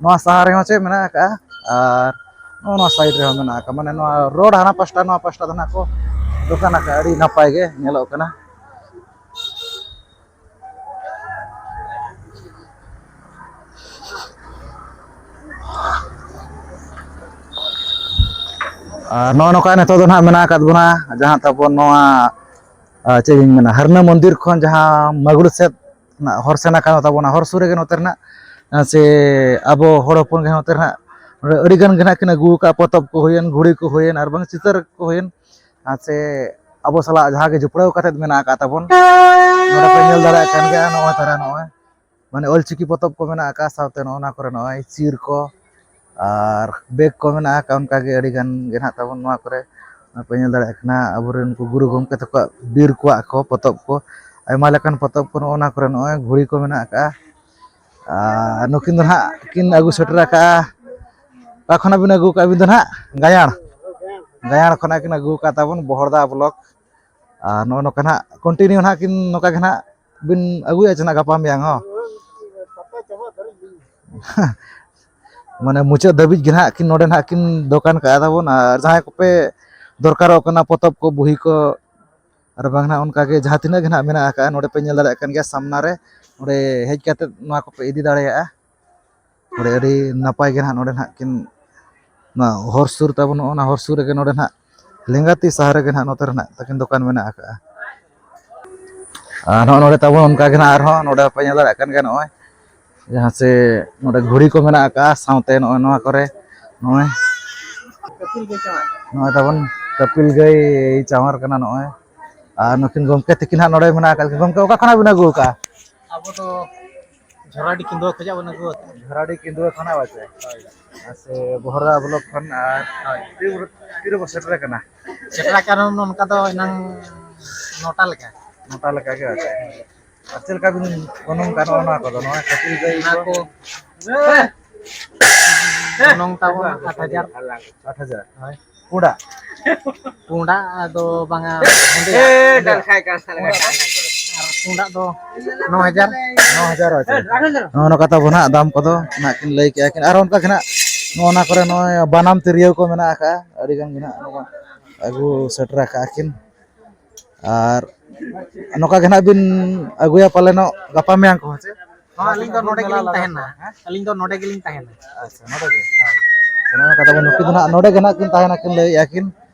ᱱᱚᱣᱟ ᱥᱟᱦᱟ ᱨᱮᱦᱚᱸ ᱪᱮᱫ ᱢᱮᱱᱟᱜ ᱟᱠᱟᱜᱼᱟ? ᱟᱨ ᱱᱚᱜᱼᱚ ᱱᱚᱣᱟ ᱥᱟᱭᱤᱰ ᱨᱮᱦᱚᱸ ᱢᱮᱱᱟᱜ ᱟᱠᱟᱫᱼᱟ, ᱢᱟᱱᱮ ᱱᱚᱣᱟ ᱨᱳᱰ ᱦᱟᱱᱟ ᱯᱟᱥᱴᱟ, ᱱᱚᱣᱟ ᱯᱟᱥᱴᱟ ᱫᱚ ᱱᱟᱜ ᱠᱚ ᱫᱚᱠᱟᱱ ᱟᱠᱟᱫᱼᱟ᱾ ᱟᱹᱰᱤ ᱱᱟᱯᱟᱭ ᱜᱮ ᱧᱮᱞᱚᱜ ᱠᱟᱱᱟ᱾ ᱟᱨ ᱱᱚᱜᱼᱚ ᱱᱚᱝᱠᱟ ᱱᱤᱛᱚᱜ ᱫᱚ ᱱᱟᱦᱟᱜ ᱢᱮᱱᱟᱜ ᱟᱠᱟᱫ ᱵᱚᱱᱟ ᱡᱟᱦᱟᱸ ᱛᱟᱵᱚᱱ ᱱᱚᱣᱟ, ᱟᱨ ᱪᱮᱫ ᱤᱧ ᱢᱮᱱᱟ, ᱦᱟᱨᱱᱟ ᱢᱚᱱᱫᱤᱨ ᱠᱷᱚᱱ ᱡᱟᱦᱟᱸ ᱢᱟᱜᱩᱲ ᱥᱮᱫ ᱨᱮᱱᱟᱜ ᱦᱚᱨ ᱥᱮᱱ ᱟᱠᱟᱱᱟ ᱛᱟᱵᱚᱱᱟ, ᱦᱚᱨ ᱥᱩᱨ ᱨᱮᱜᱮ ᱱᱚᱛᱮ ᱨᱮᱱᱟᱜ, ᱟᱨ ᱥᱮ ᱟᱵᱚ ᱦᱚᱲ ᱦᱚᱯᱚᱱ ᱜᱮ ᱱᱚᱛᱮ ᱨᱮᱱᱟᱜ ᱱᱚᱰᱮ ᱟᱹᱰᱤ ᱜᱟᱱ ᱜᱮ ᱱᱟᱦᱟᱜ ᱠᱤᱱ ᱟᱹᱜᱩ ᱟᱠᱟᱫᱼᱟ, ᱯᱚᱛᱚᱵ ᱠᱚ ᱦᱩᱭᱮᱱ, ᱜᱷᱩᱲᱤ ᱠᱚ ᱦᱩᱭᱮᱱ, ᱟᱨ ᱵᱟᱝ ᱪᱤᱛᱟᱹᱨ ᱠᱚ ᱦᱩᱭᱮᱱ, ᱟᱨ ᱥᱮ ᱟᱵᱚ ᱥᱟᱞᱟᱜ ᱡᱟᱦᱟᱸ ᱜᱮ ᱡᱚᱯᱲᱟᱣ ᱠᱟᱛᱮᱫ ᱢᱮᱱᱟᱜ ᱟᱠᱟᱫ ᱛᱟᱵᱚᱱ᱾ ᱱᱚᱰᱮ ᱯᱮ ᱧᱮᱞ ᱫᱟᱲᱮᱭᱟᱜ ᱠᱟᱱ ᱜᱮᱭᱟ, ᱱᱚᱜᱼᱚᱭ ᱛᱟᱨᱟ ᱱᱚᱜᱼᱚᱭ ᱢᱟᱱᱮ ᱚᱞᱪᱤᱠᱤ ᱯᱚᱛᱚᱵ ᱠᱚ ᱢᱮᱱᱟᱜ ᱟᱠᱟᱫ, ᱥᱟᱶᱛᱮ ᱱᱚᱜᱼᱚ ᱱᱚᱣᱟ ᱠᱚᱨᱮ ᱱᱚᱜᱼᱚᱭ ᱪᱤᱨ ᱠᱚ ᱟᱨ ᱵᱮᱜᱽ ᱠᱚ ᱢᱮᱱᱟᱜ ᱟᱠᱟᱫ, ᱚᱱᱠᱟᱜᱮ ᱟᱹᱰᱤ ᱜᱟᱱ ᱜᱮ ᱱᱟᱦᱟᱜ ᱛᱟᱵᱚᱱ ᱱᱚᱣᱟ ᱠᱚᱨᱮ᱾ ᱱᱚᱜᱼᱚᱭ ᱯᱮ ᱧᱮᱞ ᱫᱟᱲᱮᱭᱟᱜ ᱠᱟᱱᱟ ᱟᱵᱚᱨᱮᱱ ᱩᱱᱠᱩ ᱜᱩᱨᱩ ᱜᱚᱢᱠᱮ ᱛᱟᱠᱚᱣᱟᱜ ᱵᱤᱨ ᱠᱚᱣᱟᱜ ᱠᱚ ᱯᱚᱛᱚᱵ ᱠᱚ, ᱟᱭᱢᱟ ᱞᱮᱠᱟᱱ ᱯᱚᱛᱚᱵ ᱠᱚ ᱱᱚᱜᱼᱚ ᱱᱚᱣᱟ ᱠᱚᱨᱮ ᱱᱚᱜᱼᱚᱭ ᱜᱷᱩᱲᱤ ᱠᱚ ᱢᱮᱱᱟᱜ ᱟᱠᱟᱫᱼᱟ᱾ ᱟᱨ ᱱᱩᱠᱤᱱ ᱫᱚ ᱱᱟᱦᱟᱜ ᱠᱤᱱ ᱟᱹᱜᱩ ᱥᱮᱴᱮᱨ ᱟᱠᱟᱫᱼᱟ᱾ ᱚᱠᱟ ᱠᱷᱚᱱᱟᱜ ᱵᱤᱱ ᱟᱹᱜᱩ ᱟᱠᱟᱫᱼᱟ ᱟᱹᱵᱤᱱ ᱫᱚ ᱱᱟᱦᱟᱜ? ᱜᱟᱭᱟᱲ᱾ ᱜᱟᱭᱟᱲ ᱠᱷᱚᱱᱟᱜ ᱠᱤᱱ ᱟᱹᱜᱩ ᱟᱠᱟᱫ ᱛᱟᱵᱚᱱ ᱵᱚᱦᱚᱲᱫᱟ ᱵᱞᱚᱠ᱾ ᱟᱨ ᱱᱚᱜᱼᱚ ᱱᱚᱝᱠᱟ ᱱᱟᱦᱟᱜ ᱠᱚᱱᱴᱤᱱᱤᱭᱩ ᱱᱟᱦᱟᱜ ᱠᱤᱱ ᱱᱚᱝᱠᱟ ᱜᱮ ᱱᱟᱦᱟᱜ ᱵᱤᱱ ᱟᱹᱜᱩᱭᱟ ᱪᱮ ᱱᱟᱦᱟᱜ ᱜᱟᱯᱟ ᱢᱮᱭᱟᱝ ᱦᱚᱸ? ᱢᱟᱱᱮ ᱢᱩᱪᱟᱹᱫ ᱫᱷᱟᱹᱵᱤᱡ ᱜᱮ ᱱᱟᱦᱟᱜ ᱠᱤᱱ ᱱᱚᱰᱮ ᱱᱟᱦᱟᱜ ᱠᱤᱱ ᱫᱚᱠᱟᱱ ᱠᱟᱜᱼᱟ ᱛᱟᱵᱚᱱ᱾ ᱟᱨ ᱡᱟᱦᱟᱸᱭ ᱠᱚᱯᱮ ᱫᱚᱨᱠᱟᱨᱚᱜ ᱠᱟᱱᱟ ᱯᱚᱛᱚᱵ ᱠᱚ, ᱵᱩᱦᱤ ᱠᱚ, ᱟᱨ ᱵᱟᱝ ᱱᱟᱦᱟᱜ ᱚᱱᱠᱟ ᱜᱮ ᱡᱟᱦᱟᱸ ᱛᱤᱱᱟᱹᱜ ᱜᱮ ᱱᱟᱦᱟᱜ ᱢᱮᱱᱟᱜ ᱟᱠᱟᱫᱼᱟ, ᱱᱚᱰᱮ ᱯᱮ ᱧᱮᱞ ᱫᱟᱲᱮᱭᱟᱜ ᱠᱟᱱ ᱜᱮᱭᱟ ᱥᱟᱢᱱᱟ ᱨᱮ, ᱱᱚᱰᱮ ᱦᱮᱡ ᱠᱟᱛᱮᱫ ᱱᱚᱣᱟ ᱠᱚᱯᱮ ᱤᱫᱤ ᱫᱟᱲᱮᱭᱟᱜᱼᱟ᱾ ᱱᱚᱰᱮ ᱟᱹᱰᱤ ᱱᱟᱯᱟᱭ ᱜᱮ ᱱᱟᱦᱟᱜ ᱱᱚᱰᱮ ᱱᱟᱦᱟᱜ ᱠᱤᱱ, ᱱᱚᱣᱟ ᱦᱚᱨ ᱥᱩᱨ ᱛᱟᱵᱚᱱ, ᱱᱚᱜᱼᱚ ᱱᱟ ᱦᱚᱨ ᱥᱩᱨ ᱨᱮᱜᱮ ᱱᱚᱰᱮ ᱱᱟᱦᱟᱜ ᱞᱮᱸᱜᱟ ᱛᱤ ᱥᱟᱦᱟ ᱨᱮᱜᱮ ᱱᱟᱦᱟᱜ ᱱᱚᱛᱮ ᱨᱮ ᱱᱟᱦᱟᱜ ᱛᱟᱹᱠᱤᱱ ᱫᱚᱠᱟᱱ ᱢᱮᱱᱟᱜ ᱟᱠᱟᱫᱼᱟ᱾ ᱟᱨ ᱱᱚᱜᱼᱚ ᱱᱚᱰᱮ ᱛᱟᱵᱚᱱ ᱚᱱᱠᱟ ᱜᱮ ᱱᱟᱦᱟᱜ ᱟᱨᱦᱚᱸ ᱱᱚᱰᱮ ᱯᱮ ᱧᱮᱞ ᱫᱟᱲᱮᱭᱟᱜ ᱠᱟᱱ ᱜᱮᱭᱟ, ᱱᱚᱜᱼᱚᱭ ᱡᱟᱦᱟᱸ ᱥᱮ ᱱᱚᱰᱮ ᱜᱷᱩᱲᱤ ᱠᱚ ᱢᱮᱱᱟᱜ ᱟᱠᱟᱫᱼᱟ, ᱥᱟᱶᱛᱮ ᱱᱚᱜᱼᱚᱭ ᱱᱚᱣᱟ ᱠᱚᱨᱮ ᱱᱚᱜᱼᱚᱭ, ᱱᱚᱜᱼᱚᱭ ᱛᱟᱵᱚᱱ ᱠᱟᱹᱯᱤᱞ ᱜᱟᱹᱭ ᱪᱟᱣᱟᱨ ᱠᱟᱱᱟ ᱱᱚᱜᱼᱚᱭ᱾ ᱟᱨ ᱱᱩᱠᱤᱱ ᱜᱚᱢᱠᱮ ᱛᱤᱠᱤᱱ ᱦᱟᱸᱜ ᱱᱚᱰᱮ ᱢᱮᱱᱟᱜ ᱟᱠᱟᱫ ᱠᱤᱱᱟ᱾ ᱜᱚᱢᱠᱮ, ᱚᱠᱟ ᱠᱷᱚᱱᱟᱜ ᱵᱤᱱ ᱟᱹᱜᱩ ᱟᱠᱟᱫᱼᱟ? ᱟᱵᱚ ᱫᱚ ᱡᱷᱚᱨᱟᱰᱤ ᱠᱤᱱᱫᱩᱣᱟᱹ ᱠᱷᱚᱱᱟᱜ ᱵᱚᱱ ᱟᱹᱜᱩ ᱟᱠᱟᱫᱼᱟ᱾ ᱡᱷᱚᱨᱟᱰᱤ ᱠᱤᱱᱫᱩᱣᱟᱹ ᱠᱷᱚᱱᱟᱜ ᱵᱟᱪᱮ? ᱦᱳᱭ᱾ ᱟᱨ ᱥᱮ ᱵᱚᱦᱚᱲᱫᱟ ᱵᱞᱚᱠ ᱠᱷᱚᱱ᱾ ᱟᱨ ᱦᱳᱭ᱾ ᱛᱤ-, ᱛᱤᱨᱮᱵᱚ ᱥᱮᱴᱮᱨ ᱟᱠᱟᱱᱟ? ᱥᱮᱴᱮᱨ ᱟᱠᱟᱱ ᱚᱱᱠᱟ ᱫᱚ ᱮᱱᱟᱝ ᱱᱚᱴᱟ ᱞᱮᱠᱟ᱾ ᱱᱚᱴᱟ ᱞᱮᱠᱟ ᱜᱮ ᱵᱟᱪᱮ? ᱟᱨ ᱪᱮᱫ ᱞᱮᱠᱟ ᱵᱤᱱ ᱜᱚᱱᱚᱝ ᱠᱟᱱᱟ ᱚᱱᱟ ᱠᱚᱫᱚ, ᱱᱚᱣᱟ ᱠᱟᱹᱯᱤᱞ ᱜᱟᱹᱭ ᱚᱱᱟ ᱠᱚ? ᱠᱚ ᱜᱚᱱᱚᱝ ᱛᱟᱵᱚᱱ ᱟᱴ ᱦᱟᱡᱟᱨ᱾ ᱟᱴ ᱦᱟᱡᱟᱨ? ᱦᱳᱭ᱾ ᱯᱩᱸᱰᱟᱜ? ᱯᱩᱸᱰᱟᱜ ᱫᱚ ᱵᱟᱝᱟ, ᱦᱮᱸᱫᱮᱭᱟᱜ, ᱦᱮᱸᱫᱮᱭᱟᱜ᱾ ᱟᱨ ᱯᱩᱸᱰᱟᱜ ᱫᱚ ᱱᱚ ᱦᱟᱡᱟᱨ᱾ ᱱᱚ ᱦᱟᱡᱟᱨ ᱟᱪᱪᱷᱟ᱾ ᱱᱚᱜᱼᱚ ᱱᱚᱝᱠᱟ ᱛᱟᱵᱚ ᱱᱟᱦᱟᱜ ᱫᱟᱢ ᱠᱚᱫᱚ ᱱᱟᱦᱟᱜ ᱠᱤᱱ ᱞᱟᱹᱭ ᱠᱮᱜᱼᱟ ᱠᱤᱱ᱾ ᱟᱨ ᱚᱱᱠᱟ ᱜᱮ ᱱᱟᱦᱟᱜ ᱱᱚᱜᱼᱚ ᱱᱚᱣᱟ ᱠᱚᱨᱮ ᱱᱚᱜᱼᱚᱭ ᱵᱟᱱᱟᱢ ᱛᱤᱨᱭᱳ ᱠᱚ ᱢᱮᱱᱟᱜ ᱟᱠᱟᱜᱼᱟ, ᱟᱹᱰᱤ ᱜᱟᱱ ᱜᱮ ᱱᱟᱦᱟᱜ ᱱᱚᱣᱟ ᱟᱹᱜᱩ ᱥᱮᱴᱮᱨ ᱟᱠᱟᱜᱼᱟ ᱠᱤᱱ᱾ ᱟᱨ ᱱᱚᱝᱠᱟ ᱜᱮ ᱱᱟᱦᱟᱜ ᱵᱤᱱ ᱟᱹᱜᱩᱭᱟ ᱯᱟᱞᱮᱱᱚᱜ ᱜᱟᱯᱟ ᱢᱮᱭᱟᱝ ᱠᱚ, ᱦᱮᱸ ᱥᱮ? ᱦᱚᱸ, ᱟᱹᱞᱤᱧ ᱫᱚ ᱱᱚᱰᱮ ᱜᱮᱞᱤᱧ ᱛᱟᱦᱮᱱᱟ᱾ ᱦᱮᱸ? ᱟᱹᱞᱤᱧ ᱫᱚ ᱱᱚᱰᱮ ᱜᱮᱞᱤᱧ ᱛᱟᱦᱮᱱᱟ᱾ ᱟᱪᱪᱷᱟ, ᱱᱚᱰᱮ ᱜᱮ᱾ ᱦᱳᱭ᱾ ᱚᱱᱟ ᱠᱟᱛᱷᱟ ᱵᱚᱱ, ᱱᱩᱠᱤᱱ ᱫᱚ ᱱᱟᱦᱟᱜ ᱱᱚᱰᱮ ᱜᱮ ᱱᱟᱦᱟᱜ ᱠᱤᱱ ᱛᱟᱦᱮᱱᱟ, ᱠᱤᱱ ᱞᱟᱹᱭᱮᱫᱼᱟ ᱠᱤᱱ᱾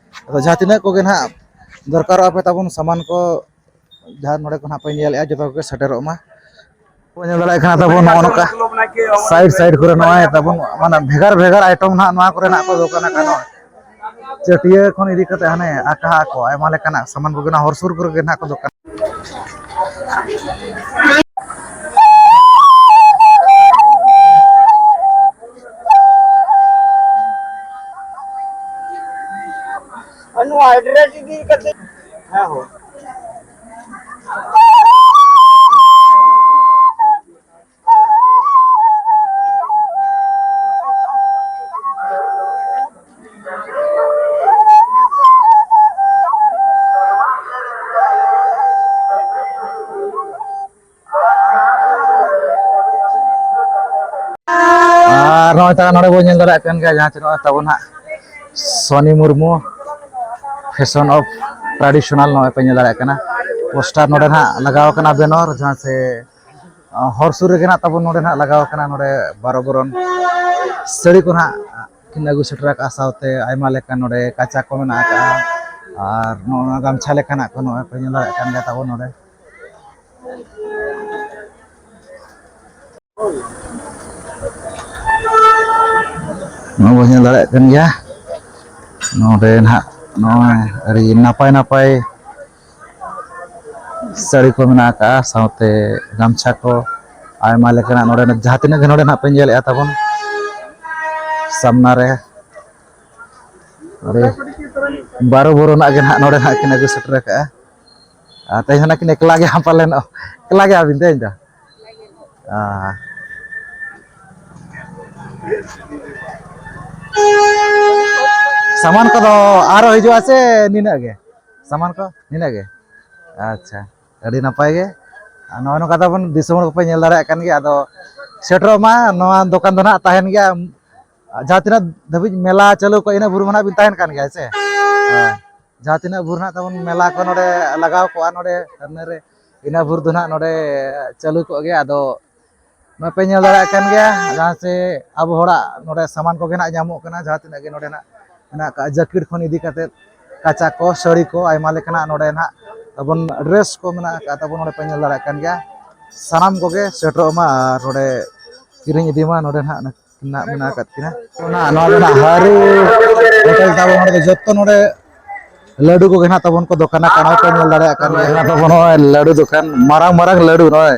ᱟᱫᱚ ᱡᱟᱦᱟᱸ ᱛᱤᱱᱟᱹᱜ ᱠᱚᱜᱮ ᱱᱟᱦᱟᱜ ᱫᱚᱨᱠᱟᱨᱚᱜᱼᱟ ᱯᱮ ᱛᱟᱵᱚᱱ ᱥᱟᱢᱟᱱ ᱠᱚ, ᱡᱟᱦᱟᱸ ᱱᱚᱰᱮ ᱠᱚ ᱱᱟᱦᱟᱜ ᱯᱮ ᱧᱮᱞᱮᱫᱼᱟ, ᱡᱚᱛᱚ ᱠᱚᱜᱮ ᱥᱮᱴᱮᱨᱚᱜ ᱢᱟ᱾ ᱵᱚᱱ ᱧᱮᱞ ᱫᱟᱲᱮᱭᱟᱜ ᱠᱟᱱᱟ ᱛᱟᱵᱚᱱ ᱱᱚᱜᱼᱚ ᱱᱚᱝᱠᱟ ᱥᱟᱭᱤᱰ ᱥᱟᱭᱤᱰ ᱠᱚᱨᱮ ᱱᱚᱜᱼᱚᱭ ᱛᱟᱵᱚᱱ ᱢᱟᱱᱮ ᱵᱷᱮᱜᱟᱨ ᱵᱷᱮᱜᱟᱨ ᱟᱭᱴᱮᱢ ᱱᱟᱦᱟᱜ ᱱᱚᱣᱟ ᱠᱚᱨᱮ ᱱᱟᱦᱟᱜ ᱠᱚ ᱫᱚᱠᱟᱱ ᱟᱠᱟᱫ᱾ ᱱᱚᱜᱼᱚᱭ ᱪᱟᱹᱴᱭᱟᱹ ᱠᱷᱚᱱ ᱤᱫᱤ ᱠᱟᱛᱮ ᱦᱟᱱᱮ ᱟᱠᱟ ᱠᱚ ᱟᱭᱢᱟ ᱞᱮᱠᱟᱱᱟᱜ ᱥᱟᱢᱟᱱ ᱠᱚᱜᱮ ᱱᱟᱦᱟᱜ ᱦᱚᱨ ᱥᱩᱨ ᱠᱚᱨᱮ ᱜᱮ ᱱᱟᱦᱟᱜ ᱠᱚ ᱫᱚᱠᱟᱱ᱾ ᱱᱚᱣᱟ ᱮᱰᱨᱮᱥ ᱤᱫᱤ ᱠᱟᱛᱮ, ᱦᱮᱸ ᱦᱳ᱾ ᱟᱨ ᱱᱚᱜᱼᱚᱭ ᱛᱟᱵᱚᱱ ᱱᱚᱰᱮ ᱵᱚᱱ ᱧᱮᱞ ᱫᱟᱲᱮᱭᱟᱜ ᱠᱟᱱ ᱜᱮᱭᱟ, ᱡᱟᱦᱟᱸ ᱪᱮ ᱱᱚᱜᱼᱚᱭ ᱛᱟᱵᱚᱱ ᱦᱟᱸᱜ ᱥᱚᱱᱤ ᱢᱩᱨᱢᱩ Fashion of Traditional ᱱᱚᱜᱼᱚᱭ ᱯᱮ ᱧᱮᱞ ᱫᱟᱲᱮᱭᱟᱜ ᱠᱟᱱᱟ, ᱯᱳᱥᱴᱟᱨ ᱱᱚᱰᱮ ᱱᱟᱦᱟᱜ ᱞᱟᱜᱟᱣ ᱠᱟᱱᱟ, ᱵᱮᱱᱟᱨ ᱡᱟᱦᱟᱸ ᱪᱮ ᱦᱚᱨ ᱥᱩᱨ ᱨᱮᱜᱮ ᱱᱟᱦᱟᱜ ᱛᱟᱵᱚᱱ ᱱᱚᱰᱮ ᱱᱟᱦᱟᱜ ᱞᱟᱜᱟᱣ ᱠᱟᱱᱟ᱾ ᱱᱚᱰᱮ ᱵᱟᱨᱚ ᱵᱚᱨᱚᱱ ᱥᱟᱹᱲᱤ ᱠᱚ ᱱᱟᱦᱟᱜ ᱠᱤᱱ ᱟᱹᱜᱩ ᱥᱮᱴᱮᱨ ᱟᱠᱟᱫᱼᱟ, ᱥᱟᱶᱛᱮ ᱟᱭᱢᱟ ᱞᱮᱠᱟᱱ ᱱᱚᱰᱮ ᱠᱟᱪᱟ ᱠᱚ ᱢᱮᱱᱟᱜ ᱟᱠᱟᱫᱼᱟ, ᱟᱨ ᱱᱚᱜᱼᱚ ᱱᱚᱣᱟ ᱜᱟᱢᱪᱷᱟ ᱞᱮᱠᱟᱱᱟᱜ ᱠᱚ ᱱᱚᱜᱼᱚᱭ ᱯᱮ ᱧᱮᱞ ᱫᱟᱲᱮᱭᱟᱜ ᱠᱟᱱ ᱜᱮᱭᱟ ᱛᱟᱵᱚᱱ ᱱᱚᱰᱮ᱾ ᱱᱚᱜᱼᱚᱭ ᱵᱚᱱ ᱧᱮᱞ ᱫᱟᱲᱮᱭᱟᱜ ᱠᱟᱱ ᱜᱮᱭᱟ, ᱱᱚᱰᱮ ᱱᱟᱦᱟᱜ ᱱᱚᱜᱼᱚᱭ ᱟᱹᱰᱤ ᱱᱟᱯᱟᱭ ᱱᱟᱯᱟᱭ ᱥᱟᱹᱲᱤ ᱠᱚ ᱢᱮᱱᱟᱜ ᱟᱠᱟᱫᱼᱟ, ᱥᱟᱶᱛᱮ ᱜᱟᱢᱪᱷᱟ ᱠᱚ, ᱟᱭᱢᱟ ᱞᱮᱠᱟᱱᱟᱜ ᱱᱚᱰᱮ ᱡᱟᱦᱟᱸ ᱛᱤᱱᱟᱹᱜ ᱜᱮ ᱱᱚᱰᱮ ᱱᱟᱦᱟᱜ ᱯᱮ ᱧᱮᱞᱮᱫᱼᱟ ᱛᱟᱵᱚᱱ ᱥᱟᱢᱱᱟ ᱨᱮ, ᱟᱹᱰᱤ ᱵᱟᱨᱚ ᱵᱚᱨᱚᱱᱟᱜ ᱜᱮ ᱱᱟᱦᱟᱜ ᱱᱚᱰᱮ ᱱᱟᱦᱟᱜ ᱠᱤᱱ ᱟᱹᱜᱩ ᱥᱮᱴᱮᱨ ᱟᱠᱟᱫᱼᱟ᱾ ᱟᱨ ᱛᱮᱦᱮᱧ ᱦᱚᱸ ᱱᱟᱦᱟᱜ ᱠᱤᱱ ᱮᱠᱞᱟ ᱜᱮᱭᱟ ᱯᱟᱞᱮᱱ, ᱮᱠᱞᱟ ᱜᱮᱭᱟ ᱵᱤᱱ ᱛᱮᱦᱮᱧ ᱫᱚ? ᱟᱨ ᱥᱟᱢᱟᱱ ᱠᱚᱫᱚ ᱟᱨᱚ ᱦᱤᱡᱩᱜᱼᱟ ᱥᱮ ᱱᱤᱱᱟᱹᱜ ᱜᱮ? ᱥᱟᱢᱟᱱ ᱠᱚ ᱱᱤᱱᱟᱹᱜ ᱜᱮ? ᱟᱪᱪᱷᱟ, ᱟᱹᱰᱤ ᱱᱟᱯᱟᱭ ᱜᱮ᱾ ᱟᱨ ᱱᱚᱜᱼᱚᱭ ᱱᱚᱝᱠᱟ ᱛᱟᱵᱚᱱ ᱫᱤᱥᱚᱢ ᱦᱚᱲ ᱠᱚᱯᱮ ᱧᱮᱞ ᱫᱟᱲᱮᱭᱟᱜ ᱠᱟᱱ ᱜᱮᱭᱟ᱾ ᱟᱫᱚ ᱥᱮᱴᱮᱨᱚᱜ ᱢᱟ, ᱱᱚᱣᱟ ᱫᱚᱠᱟᱱ ᱫᱚ ᱱᱟᱦᱟᱜ ᱛᱟᱦᱮᱱ ᱜᱮᱭᱟ᱾ ᱡᱟᱦᱟᱸ ᱛᱤᱱᱟᱹᱜ ᱫᱷᱟᱹᱵᱤᱡ ᱢᱮᱞᱟ ᱪᱟᱹᱞᱩ ᱠᱚᱜ, ᱤᱱᱟᱹᱜ ᱵᱷᱳᱨ ᱢᱟ ᱱᱟᱦᱟᱜ ᱵᱤᱱ ᱛᱟᱦᱮᱱ ᱠᱟᱱ ᱜᱮᱭᱟ ᱥᱮ? ᱦᱮᱸ᱾ ᱡᱟᱦᱟᱸ ᱛᱤᱱᱟᱹᱜ ᱵᱷᱳᱨ ᱱᱟᱦᱟᱜ ᱛᱟᱵᱚᱱ ᱢᱮᱞᱟ ᱠᱚ ᱱᱚᱰᱮ ᱞᱟᱜᱟᱣ ᱠᱚᱜᱼᱟ, ᱱᱚᱰᱮ ᱥᱟᱢᱱᱮ ᱨᱮ, ᱤᱱᱟᱹ ᱵᱷᱳᱨ ᱫᱚ ᱱᱟᱦᱟᱜ ᱱᱚᱰᱮ ᱪᱟᱹᱞᱩ ᱠᱚᱜ ᱜᱮᱭᱟ᱾ ᱟᱫᱚ ᱱᱚᱣᱟ ᱯᱮ ᱧᱮᱞ ᱫᱟᱲᱮᱭᱟᱜ ᱠᱟᱱ ᱜᱮᱭᱟ, ᱡᱟᱦᱟᱸ ᱥᱮ ᱟᱵᱚ ᱦᱚᱲᱟᱜ ᱱᱚᱰᱮ ᱥᱟᱢᱟᱱ ᱠᱚᱜᱮ ᱱᱟᱜ ᱧᱟᱢᱚᱜ ᱠᱟᱱᱟ, ᱡᱟᱦᱟᱸ ᱛᱤᱱᱟᱹᱜ ᱜᱮ ᱱᱚᱰᱮ ᱱᱟᱜ ᱢᱮᱱᱟᱜ ᱟᱠᱟᱫ, ᱡᱟᱹᱠᱤᱴ ᱠᱷᱚᱱ ᱤᱫᱤ ᱠᱟᱛᱮᱫ ᱠᱟᱪᱟ ᱠᱚ, ᱥᱟᱹᱲᱤ ᱠᱚ, ᱟᱭᱢᱟ ᱞᱮᱠᱟᱱᱟᱜ ᱱᱚᱰᱮ ᱱᱟᱜ ᱛᱟᱵᱚᱱ ᱰᱨᱮᱥ ᱠᱚ ᱢᱮᱱᱟᱜ ᱟᱠᱟᱫ ᱛᱟᱵᱚᱱ, ᱱᱚᱰᱮ ᱯᱮ ᱧᱮᱞ ᱫᱟᱲᱮᱭᱟᱜ ᱠᱟᱱ ᱜᱮᱭᱟ᱾ ᱥᱟᱱᱟᱢ ᱠᱚᱜᱮ ᱥᱮᱴᱮᱨᱚᱜ ᱢᱟ ᱟᱨ ᱱᱚᱰᱮ ᱠᱤᱨᱤᱧ ᱤᱫᱤ ᱢᱟ᱾ ᱱᱚᱰᱮ ᱱᱟᱜ ᱢᱮᱱᱟᱜ ᱟᱠᱟᱫ ᱠᱤᱱᱟ᱾ ᱚᱱᱟ, ᱱᱚᱣᱟ ᱫᱚ ᱱᱟᱜ ᱦᱟᱹᱨᱩ ᱦᱳᱴᱮᱞ ᱛᱟᱵᱚᱱ, ᱱᱚᱰᱮ ᱫᱚ ᱡᱚᱛᱚ ᱱᱚᱰᱮ ᱞᱟᱹᱰᱩ ᱠᱚᱜᱮ ᱱᱟᱜ ᱛᱟᱵᱚᱱ ᱠᱚ ᱫᱚᱠᱟᱱᱟ ᱠᱟᱱᱟ, ᱯᱮ ᱧᱮᱞ ᱫᱟᱲᱮᱭᱟᱜ ᱠᱟᱱ ᱜᱮᱭᱟ᱾ ᱱᱟᱜ ᱛᱟᱵᱚᱱ ᱱᱚᱜᱼᱚᱭ ᱞᱟᱹᱰᱩ ᱫᱚᱠᱟᱱ, ᱢᱟᱨᱟᱝ ᱢᱟᱨᱟᱝ ᱞᱟᱹᱰᱩ, ᱱᱚᱜᱼᱚᱭ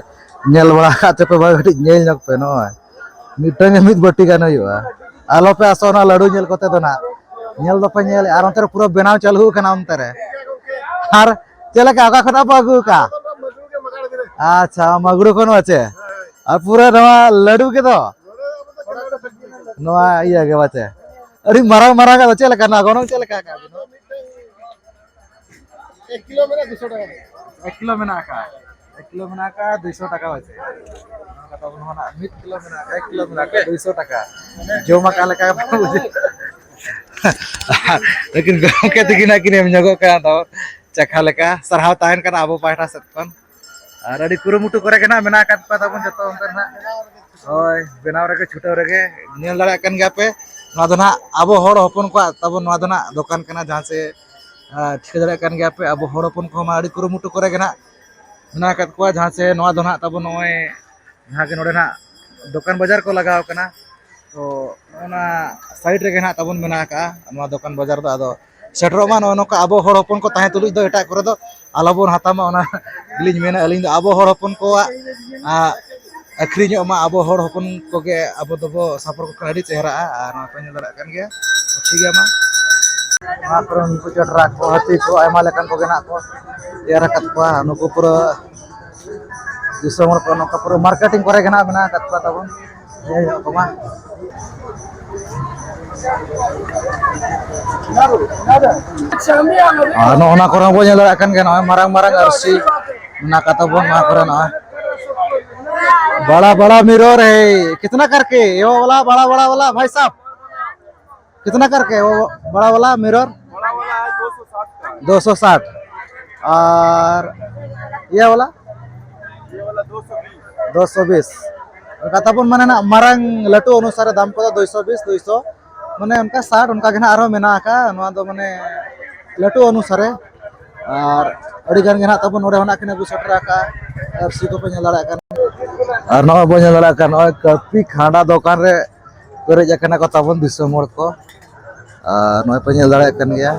ᱧᱮᱞ ᱵᱟᱲᱟ ᱟᱠᱟᱫ ᱪᱚᱯᱮ ᱵᱟᱝ, ᱠᱟᱹᱴᱤᱡ ᱧᱮᱞ ᱧᱚᱜ ᱯᱮ᱾ ᱱᱚᱜᱼᱚᱭ ᱢᱤᱫᱴᱟᱝ ᱜᱮ ᱢᱤᱫ ᱵᱟᱹᱴᱤ ᱜᱟᱱ ᱦᱩᱭᱩᱜᱼᱟ᱾ ᱟᱞᱚᱯᱮ ᱟᱥᱚᱜᱼᱟ ᱱᱚᱣᱟ ᱞᱟᱹᱰᱩ ᱧᱮᱞ ᱠᱚᱛᱮ ᱫᱚ ᱱᱟᱜ, ᱧᱮᱞ ᱫᱚᱯᱮ ᱧᱮᱞᱮᱫᱼᱟ᱾ ᱟᱨ ᱚᱱᱛᱮ ᱨᱮ ᱯᱩᱨᱟᱹ ᱵᱮᱱᱟᱣ ᱪᱟᱹᱞᱩ ᱟᱠᱟᱱᱟ ᱚᱱᱛᱮ ᱨᱮ᱾ ᱟᱨ ᱪᱮᱫ ᱞᱮᱠᱟ, ᱚᱠᱟ ᱠᱷᱚᱱᱟᱜ ᱯᱮ ᱟᱹᱜᱩ ᱟᱠᱟᱫᱼᱟ? ᱟᱪᱪᱷᱟ, ᱢᱟᱜᱽᱲᱩ ᱠᱷᱚᱱ ᱵᱟᱪᱮ? ᱟᱨ ᱯᱩᱨᱟᱹ ᱱᱚᱣᱟ ᱞᱟᱹᱰᱩ ᱜᱮᱫᱚ? ᱱᱚᱣᱟ ᱤᱭᱟᱹ ᱜᱮ ᱵᱟᱪᱮ? ᱟᱹᱰᱤ ᱢᱟᱨᱟᱝ ᱢᱟᱨᱟᱝ ᱟᱜ ᱫᱚ ᱪᱮᱫ ᱞᱮᱠᱟ, ᱱᱚᱣᱟ ᱜᱚᱱᱚᱝ ᱪᱮᱫ ᱞᱮᱠᱟ ᱟᱠᱟᱫ ᱵᱤᱱ? ᱮᱠ ᱠᱤᱞᱳ ᱢᱮᱱᱟᱜᱼᱟ, ᱫᱩᱥᱚ ᱴᱟᱠᱟ᱾ ᱮᱠ ᱠᱤᱞᱳ ᱢᱮᱱᱟᱜ ᱟᱠᱟᱫ, ᱮᱠ ᱠᱤᱞᱳ ᱢᱮᱱᱟᱜ ᱟᱠᱟᱫ ᱫᱩᱭᱥᱚ ᱴᱟᱠᱟ ᱵᱟᱪᱮ? ᱱᱚᱝᱠᱟ ᱛᱟᱵᱚᱱ ᱦᱚᱸ ᱱᱟᱜ ᱢᱤᱫ ᱠᱤᱞᱳ ᱢᱮᱱᱟᱜ ᱟᱠᱟᱫ, ᱮᱠ ᱠᱤᱞᱳ ᱢᱮᱱᱟᱜ ᱟᱠᱟᱫ ᱫᱩᱭᱥᱚ ᱴᱟᱠᱟ᱾ ᱡᱚᱢ ᱟᱠᱟᱫ ᱞᱮᱠᱟ ᱵᱟᱝ ᱵᱩᱡᱷᱟᱹᱜ᱾ ᱞᱮᱠᱤᱱ ᱜᱚᱢᱠᱮ ᱛᱤᱠᱤᱱ ᱟᱹᱠᱤᱱ ᱮᱢ ᱧᱚᱜᱚᱜ ᱠᱟᱱᱟ ᱛᱟᱵᱚᱱ ᱪᱟᱠᱷᱟ ᱞᱮᱠᱟ᱾ ᱥᱟᱨᱦᱟᱣ ᱛᱟᱦᱮᱱ ᱠᱟᱱᱟ ᱟᱵᱚ ᱯᱟᱦᱴᱟ ᱥᱮᱫ ᱠᱷᱚᱱ᱾ ᱟᱨ ᱟᱹᱰᱤ ᱠᱩᱨᱩᱢᱩᱴᱩ ᱠᱚᱨᱮ ᱜᱮ ᱱᱟᱜ ᱢᱮᱱᱟᱜ ᱟᱠᱟᱫ ᱠᱚᱣᱟ ᱛᱟᱵᱚᱱ ᱡᱚᱛᱚ ᱚᱱᱛᱮ ᱨᱮ ᱱᱟᱜ᱾ ᱦᱳᱭ, ᱵᱮᱱᱟᱣ ᱨᱮᱜᱮ ᱪᱷᱩᱴᱟᱹᱣ ᱨᱮᱜᱮ᱾ ᱧᱮᱞ ᱫᱟᱲᱮᱭᱟᱜ ᱠᱟᱱ ᱜᱮᱭᱟ ᱯᱮ, ᱱᱚᱣᱟ ᱫᱚ ᱱᱟᱜ ᱟᱵᱚ ᱦᱚᱲ ᱦᱚᱯᱚᱱ ᱠᱚᱣᱟᱜ ᱛᱟᱵᱚᱱ ᱱᱚᱣᱟ ᱫᱚ ᱱᱟᱜ ᱫᱚᱠᱟᱱ ᱠᱟᱱᱟ, ᱡᱟᱦᱟᱸ ᱥᱮ, ᱟᱸ, ᱴᱷᱤᱠᱟᱹ ᱫᱟᱲᱮᱭᱟᱜ ᱠᱟᱱ ᱜᱮᱭᱟ ᱯᱮ, ᱟᱵᱚ ᱦᱚᱲ ᱦᱚᱯᱚᱱ ᱠᱚᱦᱚᱸ ᱢᱟ ᱟᱹᱰᱤ ᱠᱩᱨᱩᱢᱩᱴᱩ ᱠᱚᱨᱮ ᱜᱮ ᱱᱟᱜ ᱢᱮᱱᱟᱜ ᱟᱠᱟᱫ ᱠᱚᱣᱟ᱾ ᱡᱟᱦᱟᱸ ᱥᱮ ᱱᱚᱣᱟ ᱫᱚ ᱱᱟᱜ ᱛᱟᱵᱚᱱ ᱱᱚᱜᱼᱚᱭ ᱡᱟᱦᱟᱸ ᱜᱮ ᱱᱚᱰᱮ ᱱᱟᱜ ᱫᱚᱠᱟᱱ ᱵᱟᱡᱟᱨ ᱠᱚ ᱞᱟᱜᱟᱣ ᱠᱟᱱᱟ, ᱛᱚ ᱚᱱᱟ ᱥᱟᱭᱤᱰ ᱨᱮᱜᱮ ᱱᱟᱜ ᱛᱟᱵᱚᱱ ᱢᱮᱱᱟᱜ ᱟᱠᱟᱫᱼᱟ ᱱᱚᱣᱟ ᱫᱚᱠᱟᱱ ᱵᱟᱡᱟᱨ ᱫᱚ᱾ ᱟᱫᱚ ᱥᱮᱴᱮᱨᱚᱜ ᱢᱟ ᱱᱚᱜᱼᱚ ᱱᱚᱝᱠᱟ ᱟᱵᱚ ᱦᱚᱲ ᱦᱚᱯᱚᱱ ᱠᱚ ᱛᱟᱦᱮᱸ ᱛᱩᱞᱩᱡ ᱫᱚ ᱮᱴᱟᱜ ᱠᱚᱨᱮ ᱫᱚ ᱟᱞᱚᱵᱚᱱ ᱦᱟᱛᱟᱣ ᱢᱟ, ᱚᱱᱟ ᱜᱮᱞᱤᱧ ᱢᱮᱱᱟ᱾ ᱟᱹᱞᱤᱧ ᱫᱚ ᱟᱵᱚ ᱦᱚᱲ ᱦᱚᱯᱚᱱ ᱠᱚᱣᱟᱜ, ᱟ, ᱟᱹᱠᱷᱨᱤᱧᱚᱜ ᱢᱟ, ᱟᱵᱚ ᱦᱚᱲ ᱦᱚᱯᱚᱱ ᱠᱚᱜᱮ ᱟᱵᱚ ᱫᱚᱵᱚ ᱥᱟᱯᱚᱨᱴ ᱠᱚ ᱠᱷᱟᱱ ᱟᱹᱰᱤ ᱪᱮᱦᱨᱟᱜᱼᱟ᱾ ᱟᱨ ᱱᱚᱣᱟ ᱯᱮ ᱧᱮᱞ ᱫᱟᱲᱮᱭᱟᱜ ᱠᱟᱱ ᱜᱮᱭᱟ, ᱴᱷᱤᱠ ᱜᱮᱭᱟ ᱢᱟ᱾ ᱱᱚᱣᱟ ᱠᱚᱨᱮ ᱩᱱᱠᱩ ᱪᱚᱴᱨᱟ ᱠᱚ, ᱦᱟᱹᱛᱤ ᱠᱚ, ᱟᱭᱢᱟ ᱞᱮᱠᱟᱱ ᱠᱚᱜᱮ ᱱᱟᱜ ᱠᱚ ᱮᱨ ᱟᱠᱟᱫ ᱠᱚᱣᱟ᱾ ᱱᱩᱠᱩ ᱯᱩᱨᱟᱹ ᱫᱤᱥᱚᱢ ᱦᱚᱲ ᱠᱚ ᱱᱚᱝᱠᱟ ᱯᱩᱨᱟᱹ ᱢᱟᱨᱠᱮᱴᱤᱝ ᱠᱚᱨᱮ ᱜᱮ ᱱᱟᱜ ᱢᱮᱱᱟᱜ ᱟᱠᱟᱫ ᱠᱚᱣᱟ ᱛᱟᱵᱚᱱ᱾ ᱧᱮᱞ ᱧᱚᱜ ᱠᱚᱢᱟ᱾ ᱟᱨ ᱱᱚᱜᱼᱚ ᱱᱟ ᱠᱚᱨᱮ ᱦᱚᱸ ᱵᱚᱱ ᱧᱮᱞ ᱫᱟᱲᱮᱭᱟᱜ ᱠᱟᱱ ᱜᱮᱭᱟ, ᱱᱚᱜᱼᱚᱭ ᱢᱟᱨᱟᱝ ᱢᱟᱨᱟᱝ ᱟᱹᱨᱥᱤ ᱢᱮᱱᱟᱜ ᱟᱠᱟᱫ ᱛᱟᱵᱚᱱ ᱱᱚᱣᱟ ᱠᱚᱨᱮ᱾ ᱱᱚᱜᱼᱚᱭ ᱵᱟᱲᱟ ᱵᱟᱲᱟ ᱢᱤᱨᱚᱨ ᱦᱮ, ᱠᱤᱛᱱᱟ ᱠᱟᱨᱠᱮ ᱭᱮ ᱣᱟᱞᱟ, ᱵᱟᱲᱟ ᱵᱟᱲᱟ ᱣᱟᱞᱟ ᱵᱷᱟᱭ ᱥᱟᱵ, ᱠᱤᱛᱱᱟ ᱠᱟᱨᱠᱮ ᱣᱚ ᱵᱟᱲᱟ ᱣᱟᱞᱟ ᱢᱤᱨᱚᱨ? ᱫᱩᱥᱚ ᱥᱟᱴ᱾ ᱟᱨ ᱤᱭᱟᱹ ᱣᱟᱞᱟ? ᱫᱩᱥᱚ ᱵᱤᱥ᱾ ᱠᱟᱛᱷᱟ ᱵᱚᱱ ᱢᱟᱱᱮ ᱱᱟᱜ ᱢᱟᱨᱟᱝ ᱞᱟᱹᱴᱩ ᱚᱱᱩᱥᱟᱨᱮ ᱫᱟᱢ ᱠᱚᱫᱚ ᱫᱩᱭᱥᱚ ᱵᱤᱥ, ᱫᱩᱭᱥᱚ, ᱢᱟᱱᱮ ᱚᱱᱠᱟ ᱥᱟᱴ, ᱚᱱᱠᱟ ᱜᱮ ᱱᱟᱜ ᱟᱨᱦᱚᱸ ᱢᱮᱱᱟᱜ ᱟᱠᱟᱫᱼᱟ᱾ ᱱᱚᱣᱟ ᱫᱚ ᱢᱟᱱᱮ ᱞᱟᱹᱴᱩ ᱚᱱᱩᱥᱟᱨᱮ᱾ ᱟᱨ ᱟᱹᱰᱤ ᱜᱟᱱ ᱜᱮ ᱱᱟᱜ ᱛᱟᱵᱚᱱ ᱱᱚᱰᱮ ᱦᱚᱸ ᱱᱟᱜ ᱠᱤᱱ ᱟᱹᱜᱩ ᱥᱮᱴᱮᱨ ᱟᱠᱟᱫᱼᱟ᱾ ᱟᱨ ᱥᱤ ᱠᱚᱯᱮ ᱧᱮᱞ ᱫᱟᱲᱮᱭᱟᱜ ᱠᱟᱱᱟ᱾ ᱟᱨ ᱱᱚᱜᱼᱚᱭ ᱵᱚᱱ ᱧᱮᱞ ᱫᱟᱲᱮᱭᱟᱜ ᱠᱟᱱ ᱱᱚᱜᱼᱚᱭ ᱠᱟᱹᱯᱤ ᱠᱷᱟᱸᱰᱟ ᱫᱚᱠᱟᱱ ᱨᱮ ᱯᱮᱨᱮᱡ ᱟᱠᱟᱱᱟ ᱠᱚ ᱛᱟᱵᱚᱱ ᱫᱤᱥᱚᱢ ᱦᱚᱲ ᱠᱚ᱾ ᱟᱨ ᱱᱚᱜᱼᱚᱭ ᱯᱮ ᱧᱮᱞ ᱫᱟᱲᱮᱭᱟᱜ ᱠᱟᱱ ᱜᱮᱭᱟ,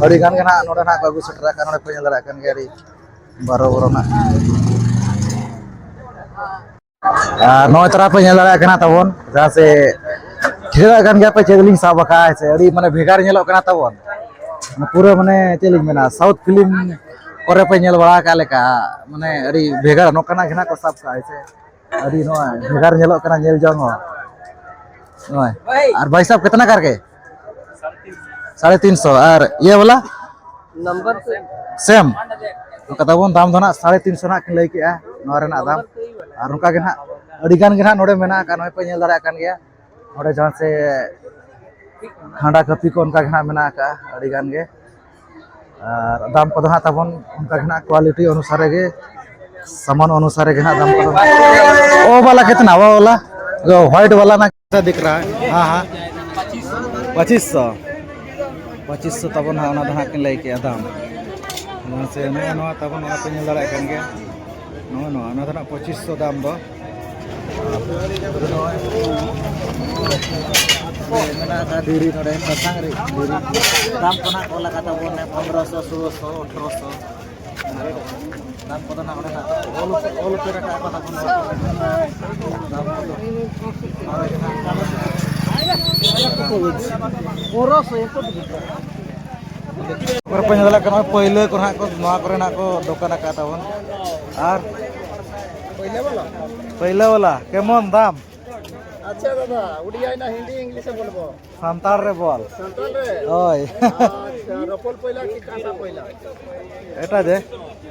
ᱟᱹᱰᱤ ᱜᱟᱱ ᱜᱮ ᱱᱟᱜ ᱱᱚᱰᱮ ᱱᱟᱜ ᱠᱚ ᱟᱹᱜᱩ ᱥᱮᱴᱮᱨ ᱟᱠᱟᱫᱼᱟ᱾ ᱱᱚᱰᱮ ᱯᱮ ᱧᱮᱞ ᱫᱟᱲᱮᱭᱟᱜ ᱠᱟᱱ ᱜᱮᱭᱟ, ᱟᱹᱰᱤ ᱵᱟᱨᱚ ᱵᱚᱨᱚ ᱱᱟᱜ᱾ ᱟᱨ ᱱᱚᱜᱼᱚᱭ ᱛᱚᱨᱟ ᱯᱮ ᱧᱮᱞ ᱫᱟᱲᱮᱭᱟᱜ ᱠᱟᱱᱟ ᱛᱟᱵᱚᱱ, ᱡᱟᱦᱟᱸ ᱥᱮ ᱴᱷᱤᱠᱟᱹ ᱫᱟᱲᱮᱭᱟᱜ ᱠᱟᱱ ᱜᱮᱭᱟ ᱯᱮ ᱪᱮᱫ ᱞᱤᱧ ᱥᱟᱵ ᱟᱠᱟᱫᱼᱟ, ᱥᱮ ᱟᱹᱰᱤ ᱢᱟᱱᱮ ᱵᱷᱮᱜᱟᱨ ᱧᱮᱞᱚᱜ ᱠᱟᱱᱟ ᱛᱟᱵᱚᱱ᱾ ᱯᱩᱨᱟᱹ ᱢᱟᱱᱮ ᱪᱮᱫ ᱞᱤᱧ ᱢᱮᱱᱟ, ᱥᱟᱣᱩᱛᱷ ᱯᱷᱤᱞᱢ ᱠᱚᱨᱮ ᱯᱮ ᱧᱮᱞ ᱵᱟᱲᱟ ᱟᱠᱟᱫ ᱞᱮᱠᱟ, ᱢᱟᱱᱮ ᱟᱹᱰᱤ ᱵᱷᱮᱜᱟᱨ ᱱᱚᱝᱠᱟᱱᱟᱜ ᱜᱮ ᱱᱟᱜ ᱠᱚ ᱥᱟᱵ ᱠᱟᱜᱼᱟ, ᱥᱮ ᱟᱹᱰᱤ ᱱᱚᱣᱟ ᱵᱷᱮᱜᱟᱨ ᱧᱮᱞᱚᱜ ᱠᱟᱱᱟ ᱧᱮᱞ ᱡᱚᱝ ᱦᱚᱸ᱾ ᱱᱚᱜᱼᱚᱭ᱾ ᱟᱨ ᱵᱷᱟᱭ ᱥᱟᱦᱵ ᱠᱤᱛᱱᱟ ᱠᱟᱨᱠᱮ? ᱥᱟᱲᱮ ᱛᱤᱱ ᱥᱚ᱾ ᱟᱨ ᱤᱭᱟᱹ ᱵᱟᱞᱟ? ᱱᱟᱢᱵᱟᱨ ᱥᱮᱢ᱾ ᱥᱮᱢ᱾ ᱚᱱᱠᱟ ᱛᱟᱵᱚᱱ ᱫᱟᱢ ᱫᱚ ᱱᱟᱜ ᱥᱟᱲᱮ ᱛᱤᱱ ᱥᱚ ᱱᱟᱜ ᱠᱤᱱ ᱞᱟᱹᱭ ᱠᱮᱜᱼᱟ ᱱᱚᱣᱟ ᱨᱮᱱᱟᱜ ᱫᱟᱢ᱾ ᱟᱨ ᱚᱱᱠᱟ ᱜᱮ ᱱᱟᱜ ᱟᱹᱰᱤ ᱜᱟᱱ ᱜᱮ ᱱᱟᱜ ᱱᱚᱰᱮ ᱢᱮᱱᱟᱜ ᱟᱠᱟᱫ, ᱱᱚᱜᱼᱚᱭ ᱯᱮ ᱧᱮᱞ ᱫᱟᱲᱮᱭᱟᱜ ᱠᱟᱱ ᱜᱮᱭᱟ᱾ ᱱᱚᱰᱮ ᱡᱟᱦᱟᱸ ᱥᱮ ᱠᱷᱟᱸᱰᱟ ᱠᱟᱹᱯᱤ ᱠᱚ ᱚᱱᱠᱟ ᱜᱮ ᱱᱟᱜ ᱢᱮᱱᱟᱜ ᱟᱠᱟᱫᱼᱟ ᱟᱹᱰᱤ ᱜᱟᱱ ᱜᱮ᱾ ᱟᱨ ᱫᱟᱢ ᱠᱚᱫᱚ ᱦᱟᱸᱜ ᱛᱟᱵᱚᱱ ᱚᱱᱠᱟ ᱜᱮ ᱱᱟᱜ ᱠᱣᱟᱞᱤᱴᱤ ᱚᱱᱩᱥᱟᱨᱮ ᱜᱮ, ᱥᱟᱢᱟᱱ ᱚᱱᱩᱥᱟᱨᱮ ᱜᱮ ᱱᱟᱜ ᱫᱟᱢ ᱠᱚᱫᱚ᱾ ᱳ ᱵᱟᱞᱟ ᱠᱤᱛᱱᱟ? ᱳ ᱵᱟᱞᱟ, ᱡᱳ ᱦᱣᱟᱭᱤᱴ ᱵᱟᱞᱟ ᱱᱟ ᱠᱮᱥᱟ ᱫᱤᱠᱷ ᱨᱟᱦᱟ ᱦᱟᱭ? ᱦᱟᱸ, ᱦᱟᱸ᱾ ᱯᱚᱸᱪᱤᱥ ᱥᱚ᱾ ᱯᱚᱸᱪᱤᱥ ᱥᱚ ᱛᱟᱵᱚᱱ ᱦᱟᱸᱜ, ᱚᱱᱟ ᱫᱚ ᱦᱟᱸᱜ ᱠᱤᱱ ᱞᱟᱹᱭ ᱠᱮᱜᱼᱟ ᱫᱟᱢ᱾ ᱢᱟᱥᱮ ᱱᱚᱜᱼᱚ ᱱᱚᱣᱟ ᱛᱟᱵᱚᱱ, ᱚᱱᱟ ᱯᱮ ᱧᱮᱞ ᱫᱟᱲᱮᱭᱟᱜ ᱠᱟᱱ ᱜᱮᱭᱟ᱾ ᱱᱚᱜᱼᱚ ᱱᱚᱣᱟ, ᱚᱱᱟ ᱫᱚ ᱦᱟᱸᱜ ᱯᱚᱸᱪᱤᱥ ᱥᱚ ᱫᱟᱢ ᱫᱚ᱾ ᱢᱮᱱᱟᱜ ᱟᱠᱟᱫ ᱫᱷᱤᱨᱤ ᱱᱚᱰᱮ, ᱥᱟᱥᱟᱝ ᱨᱮ ᱫᱷᱤᱨᱤ᱾ ᱫᱟᱢ ᱠᱚ ᱱᱟᱜ ᱠᱚ ᱚᱞ ᱟᱠᱟᱫ ᱛᱟᱵᱚᱱ, ᱯᱚᱱᱨᱚ ᱥᱚ, ᱥᱳᱞᱳ ᱥᱚ, ᱟᱴᱷᱨᱚ ᱥᱚ᱾ ᱫᱟᱢ ᱠᱚᱫᱚ ᱱᱟᱜ ᱚᱸᱰᱮ ᱱᱟᱜ ᱚᱞ, ᱚᱞ ᱩᱛᱟᱹᱨ ᱟᱠᱟᱫ ᱠᱚ ᱛᱟᱵᱚᱱᱟ᱾ ᱫᱟᱢ ᱠᱚᱫᱚ᱾ ᱯᱚᱱᱨᱚ ᱥᱚ᱾ ᱯᱟᱹᱭᱞᱟᱹ ᱠᱚ ᱱᱟᱜ ᱠᱚ, ᱱᱚᱣᱟ ᱠᱚᱨᱮ ᱱᱟᱜ ᱠᱚ ᱫᱚᱠᱟᱱ ᱟᱠᱟᱫ ᱛᱟᱵᱚᱱ᱾ ᱟᱨ ᱯᱟᱹᱭᱞᱟᱹ ᱵᱟᱞᱟ, ᱠᱮᱢᱚᱱ ᱫᱟᱢ? ᱟᱪᱪᱷᱟ ᱫᱟᱫᱟ, ᱩᱰᱤᱭᱟ ᱤᱱᱟ ᱦᱤᱱᱫᱤ ᱤᱝᱞᱤᱥ ᱮ ᱵᱚᱞᱵᱚ? ᱥᱟᱱᱛᱟᱲ ᱨᱮ ᱵᱚᱞ᱾ ᱥᱟᱱᱛᱟᱲ ᱨᱮ? ᱦᱳᱭ᱾ ᱟᱪᱪᱷᱟ, ᱨᱚᱯᱚᱞ ᱯᱚᱭᱞᱟ ᱠᱤ ᱠᱟᱸᱥᱟ ᱯᱚᱭᱞᱟ? ᱮᱴᱟ ᱡᱮ,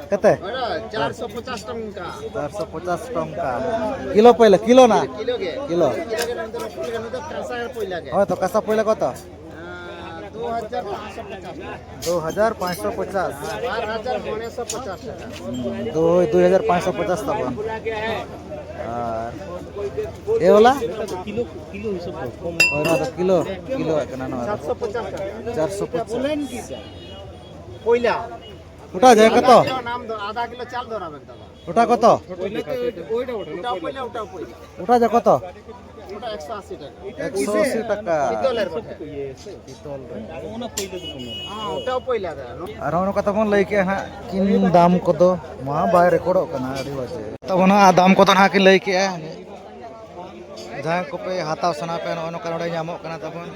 ᱠᱟᱛᱮ? ᱚᱱᱟ ᱪᱟᱨᱥᱚ ᱯᱚᱪᱟᱥ ᱴᱟᱠᱟ᱾ ᱪᱟᱨᱥᱚ ᱯᱚᱪᱟᱥ ᱴᱟᱠᱟ᱾ ᱠᱤᱞᱳ ᱯᱚᱭᱞᱟ, ᱠᱤᱞᱳ ᱱᱟ? ᱠᱤᱞᱳ ᱜᱮ᱾ ᱠᱤᱞᱳ᱾ ᱠᱤᱞᱳ ᱜᱮ ᱱᱚᱱᱛᱮ ᱨᱚᱯᱚᱞ ᱜᱮ, ᱱᱚᱛᱮ ᱠᱟᱸᱥᱟ ᱯᱚᱭᱞᱟ ᱜᱮ᱾ ᱦᱳᱭ ᱛᱚ, ᱠᱟᱸᱥᱟ ᱯᱚᱭᱞᱟ ᱠᱚᱛᱚ? ᱟᱸ, ᱫᱩ ᱫᱩ ᱦᱟᱡᱟᱨ ᱯᱟᱸᱪᱥᱚ ᱯᱚᱪᱟᱥ᱾ ᱫᱩ, ᱫᱩ ᱦᱟᱡᱟᱨ ᱯᱟᱸᱪᱥᱚ ᱯᱚᱪᱟᱥ ᱛᱟᱵᱚᱱ᱾ ᱟᱨ ᱮ ᱵᱟᱞᱟ? ᱦᱳᱭ, ᱱᱚᱣᱟ ᱫᱚ ᱠᱤᱞᱳ, ᱠᱤᱞᱳ ᱟᱜ ᱠᱟᱱᱟ ᱱᱚᱣᱟ ᱫᱚ᱾ ᱪᱟᱨᱥᱚ ᱯᱚᱪᱟᱥ᱾ ᱯᱚᱭᱞᱟ᱾ ᱚᱴᱟ ᱡᱟᱭ ᱠᱚᱛᱚ? ᱚᱴᱟ ᱠᱚᱛᱚ? ᱚᱴᱟ ᱡᱟᱭ ᱠᱚᱛᱚ? ᱮᱠᱥᱚ ᱟᱥᱤ ᱴᱟᱠᱟ᱾ ᱯᱤᱛᱚᱞ ᱨᱮ᱾ ᱟᱨᱦᱚᱸ ᱱᱚᱝᱠᱟ ᱛᱟᱵᱚᱱ ᱞᱟᱹᱭ ᱠᱮᱜᱼᱟ ᱦᱟᱸᱜ, ᱠᱤᱱ ᱫᱟᱢ ᱠᱚᱫᱚ ᱢᱟ ᱵᱟᱭ ᱨᱮᱠᱚᱨᱰᱚᱜ ᱠᱟᱱᱟ, ᱟᱹᱰᱤ ᱵᱟᱡᱮ ᱛᱟᱵᱚᱱ ᱦᱟᱸᱜ, ᱫᱟᱢ ᱠᱚᱫᱚ ᱱᱟᱦᱟᱜ ᱠᱤᱱ ᱞᱟᱹᱭ ᱠᱮᱜᱼᱟ᱾ ᱡᱟᱦᱟᱸ ᱠᱚᱯᱮ ᱦᱟᱛᱟᱣ ᱥᱟᱱᱟ ᱯᱮᱭᱟ, ᱱᱚᱜᱼᱚ ᱱᱚᱝᱠᱟ ᱱᱚᱰᱮ ᱧᱟᱢᱚᱜ ᱠᱟᱱᱟ ᱛᱟᱵᱚᱱ᱾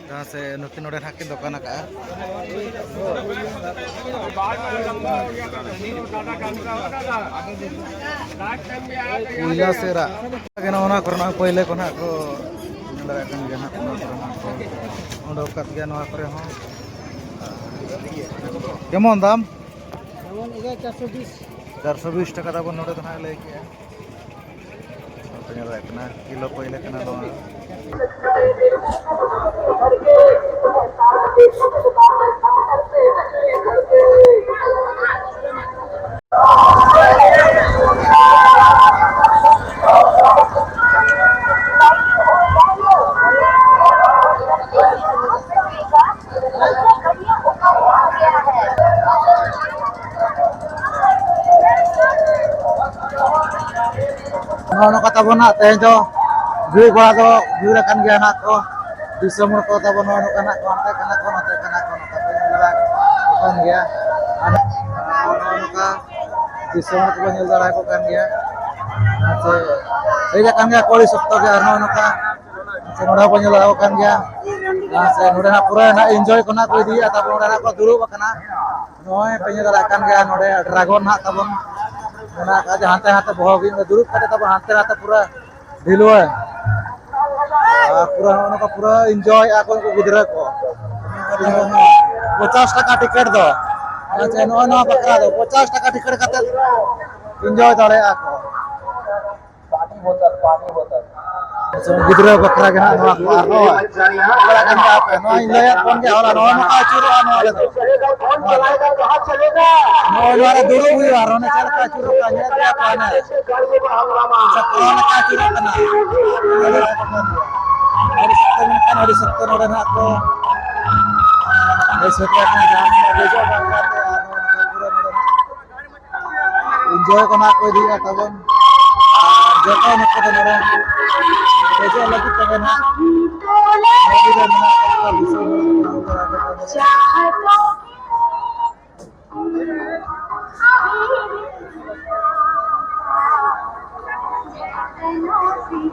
ᱡᱟᱦᱟᱸ ᱥᱮ ᱱᱚᱛᱮ ᱱᱚᱰᱮ ᱱᱟᱦᱟᱜ ᱠᱤᱱ ᱫᱚᱠᱟᱱ ᱟᱠᱟᱫᱼᱟ᱾ ᱠᱩᱭᱞᱟ ᱥᱮᱨᱟ᱾ ᱱᱚᱜᱼᱚ ᱱᱚᱣᱟ ᱠᱚᱨᱮᱱᱟᱜ ᱯᱟᱹᱭᱞᱟᱹ ᱠᱚ ᱱᱟᱦᱟᱜ ᱠᱚ ᱧᱮᱞ ᱫᱟᱲᱮᱭᱟᱜ ᱠᱟᱱ ᱜᱮᱭᱟ ᱱᱟᱦᱟᱜ, ᱚᱱᱟ ᱠᱚᱨᱮᱱᱟᱜ ᱠᱚ ᱩᱰᱩᱠ ᱟᱠᱟᱫ ᱜᱮᱭᱟ ᱱᱚᱣᱟ ᱠᱚᱨᱮ ᱦᱚᱸ᱾ ᱡᱮᱢᱚᱱ ᱫᱟᱢ? ᱡᱮᱢᱚᱱ ᱤᱭᱟᱹ ᱪᱟᱨᱥᱚ ᱵᱤᱥ᱾ ᱪᱟᱨᱥᱚ ᱵᱤᱥ ᱴᱟᱠᱟ ᱛᱟᱵᱚᱱ ᱱᱚᱰᱮ ᱫᱚ ᱱᱟᱦᱟᱜ ᱞᱟᱹᱭ ᱠᱮᱜᱼᱟ᱾ ᱱᱚᱛᱮ ᱧᱮᱞ ᱫᱟᱲᱮᱭᱟᱜ ᱠᱟᱱᱟ, ᱠᱤᱞᱳ ᱯᱟᱹᱭᱞᱟᱹ ᱠᱟᱱᱟ ᱱᱚᱣᱟ᱾ ᱱᱚᱜᱼᱚ ᱱᱚᱝᱠᱟ ᱛᱟᱵᱚᱱ ᱦᱟᱸᱜ ᱛᱮᱦᱮᱧ ᱫᱚ ᱵᱷᱤᱲ ᱵᱟᱲᱟ ᱫᱚ ᱵᱷᱤᱲ ᱟᱠᱟᱱ ᱜᱮᱭᱟ ᱱᱟᱜ ᱠᱚ᱾ ᱫᱤᱥᱚᱢ ᱦᱚᱲ ᱠᱚ ᱛᱟᱵᱚᱱ ᱱᱚᱜᱼᱚ ᱱᱚᱝᱠᱟ ᱱᱟᱜ ᱠᱚ, ᱦᱟᱱᱛᱮ ᱠᱟᱱᱟ ᱠᱚ, ᱱᱚᱛᱮ ᱠᱟᱱᱟ ᱠᱚ, ᱱᱚᱝᱠᱟ ᱠᱚ ᱧᱮᱞ ᱵᱟᱲᱟ ᱠᱟᱱ ᱜᱮᱭᱟ᱾ ᱟᱨ ᱱᱚᱜᱼᱚ ᱱᱚᱝᱠᱟ ᱫᱤᱥᱚᱢ ᱦᱚᱲ ᱠᱚᱵᱚᱱ ᱧᱮᱞ ᱫᱟᱲᱮᱭᱟᱠᱚ ᱠᱟᱱ ᱜᱮᱭᱟ᱾ ᱥᱮ ᱦᱮᱡ ᱟᱠᱟᱱ ᱜᱮᱭᱟ ᱠᱚ ᱟᱹᱰᱤ ᱥᱚᱠᱛᱚ ᱜᱮ, ᱟᱨ ᱱᱚᱜᱼᱚ ᱱᱚᱝᱠᱟ ᱥᱮ ᱱᱚᱰᱮ ᱦᱚᱸᱵᱚᱱ ᱧᱮᱞ ᱫᱟᱲᱮᱭᱟᱠᱚ ᱠᱟᱱ ᱜᱮᱭᱟ᱾ ᱥᱮ ᱱᱚᱰᱮ ᱦᱟᱸᱜ ᱯᱩᱨᱟᱹ ᱦᱟᱸᱜ ᱤᱱᱡᱚᱭ ᱠᱚ ᱱᱟᱜ ᱠᱚ ᱤᱫᱤᱭᱮᱫᱼᱟ, ᱛᱟᱨᱯᱚᱨ ᱱᱚᱰᱮ ᱦᱟᱸᱜ ᱠᱚ ᱫᱩᱲᱩᱵ ᱟᱠᱟᱱᱟ᱾ ᱱᱚᱜᱼᱚᱭ ᱯᱮ ᱧᱮᱞ ᱫᱟᱲᱮᱭᱟᱜ ᱠᱟᱱ ᱜᱮᱭᱟ, ᱱᱚᱰᱮ ᱰᱨᱟᱜᱚᱱ ᱱᱟᱦᱟᱜ ᱛᱟᱵᱚᱱ ᱢᱮᱱᱟᱜ ᱟᱠᱟᱫ, ᱡᱮ ᱦᱟᱱᱛᱮ ᱱᱟᱛᱮ ᱵᱚᱦᱚᱜ ᱜᱮ ᱫᱩᱲᱩᱵ ᱠᱟᱛᱮ ᱛᱟᱵᱚᱱ ᱦᱟᱱᱛᱮ ᱱᱟᱛᱮ ᱯᱩᱨᱟᱹ ᱰᱷᱤᱞᱣᱟᱹ᱾ ᱟᱨ ᱯᱩᱨᱟᱹ ᱱᱚᱜᱼᱚ ᱱᱚᱝᱠᱟ ᱯᱩᱨᱟᱹ ᱤᱱᱡᱚᱭᱮᱫᱼᱟ ᱠᱚ ᱩᱱᱠᱩ ᱜᱤᱫᱽᱨᱟᱹ ᱠᱚ᱾ ᱯᱚᱪᱟᱥ ᱴᱟᱠᱟ ᱴᱤᱠᱤᱴ ᱫᱚ᱾ ᱟᱪᱪᱷᱟ, ᱱᱚᱜᱼᱚᱭ ᱱᱚᱣᱟ ᱵᱟᱠᱷᱨᱟ ᱫᱚ ᱯᱚᱪᱟᱥ ᱴᱟᱠᱟ ᱴᱤᱠᱤᱴ ᱠᱟᱛᱮ ᱤᱱᱡᱚᱭ ᱫᱟᱲᱮᱭᱟᱜᱼᱟ ᱠᱚ᱾ ᱯᱟᱱᱤ ᱵᱳᱛᱚᱞ, ᱯᱟᱱᱤ ᱵᱳᱛᱚᱞ᱾ ᱜᱤᱫᱽᱨᱟᱹ ᱵᱟᱠᱷᱨᱟ ᱜᱮ ᱦᱟᱸᱜ ᱱᱚᱣᱟ ᱠᱚ ᱟᱨᱦᱚᱸ ᱵᱟᱲᱟᱭ ᱠᱟᱱ ᱜᱮᱭᱟ ᱯᱮ᱾ ᱱᱚᱣᱟᱧ ᱞᱟᱹᱭᱟᱫ ᱵᱚᱱ ᱜᱮ, ᱦᱚᱞᱟ ᱱᱚᱜᱼᱚᱭ ᱱᱚᱝᱠᱟ ᱟᱹᱪᱩᱨᱚᱜᱼᱟ ᱱᱚᱣᱟ ᱨᱮᱫᱚ᱾ ᱱᱚᱜᱼᱚᱭ ᱱᱚᱣᱟ ᱨᱮ ᱫᱩᱲᱩᱵ ᱦᱩᱭᱩᱜᱼᱟ, ᱟᱨ ᱚᱱᱮ ᱪᱮᱫ ᱞᱮᱠᱟ ᱟᱹᱪᱩᱨᱚᱜ ᱠᱟᱱ, ᱧᱮᱞ ᱜᱮᱭᱟ ᱯᱮ ᱦᱟᱱᱮ ᱪᱚᱠᱨᱚ ᱞᱮᱠᱟ ᱟᱹᱪᱩᱨᱚᱜ ᱠᱟᱱᱟ᱾ ᱟᱹᱰᱤ ᱥᱚᱠᱛᱚ, ᱢᱮᱱᱠᱷᱟᱱ ᱟᱹᱰᱤ ᱥᱚᱠᱛᱚ ᱱᱚᱰᱮ ᱱᱟᱜ ᱠᱚ, ᱦᱮᱡ ᱥᱮᱴᱮᱨ ᱟᱠᱟᱱᱟ ᱡᱟᱦᱟᱸ ᱥᱮᱫ ᱫᱮᱡᱚᱜ ᱵᱟᱠᱷᱨᱟ ᱛᱮ, ᱟᱨ ᱱᱚᱜᱼᱚᱭ ᱱᱚᱝᱠᱟ ᱯᱩᱨᱟᱹ ᱱᱚᱰᱮ ᱱᱟᱜ enjoy ᱠᱚ ᱱᱟᱜ ᱠᱚ ᱤᱫᱤᱭᱮᱫᱼᱟ ᱛᱟᱵᱚᱱ᱾ ᱟᱨ ᱡᱚᱛᱚ ᱱᱩᱠᱩ ᱫᱚ ᱱᱚᱰᱮ ᱫᱮᱡᱚᱜ ᱞᱟᱹᱜᱤᱫ ᱛᱮᱜᱮ ᱱᱟᱜ ᱱᱚᱰᱮ ᱫᱚ ᱢᱮᱱᱟᱜ ᱟᱠᱟᱫ ᱠᱚᱣᱟ ᱫᱤᱥᱚᱢ ᱦᱚᱲ ᱠᱚ᱾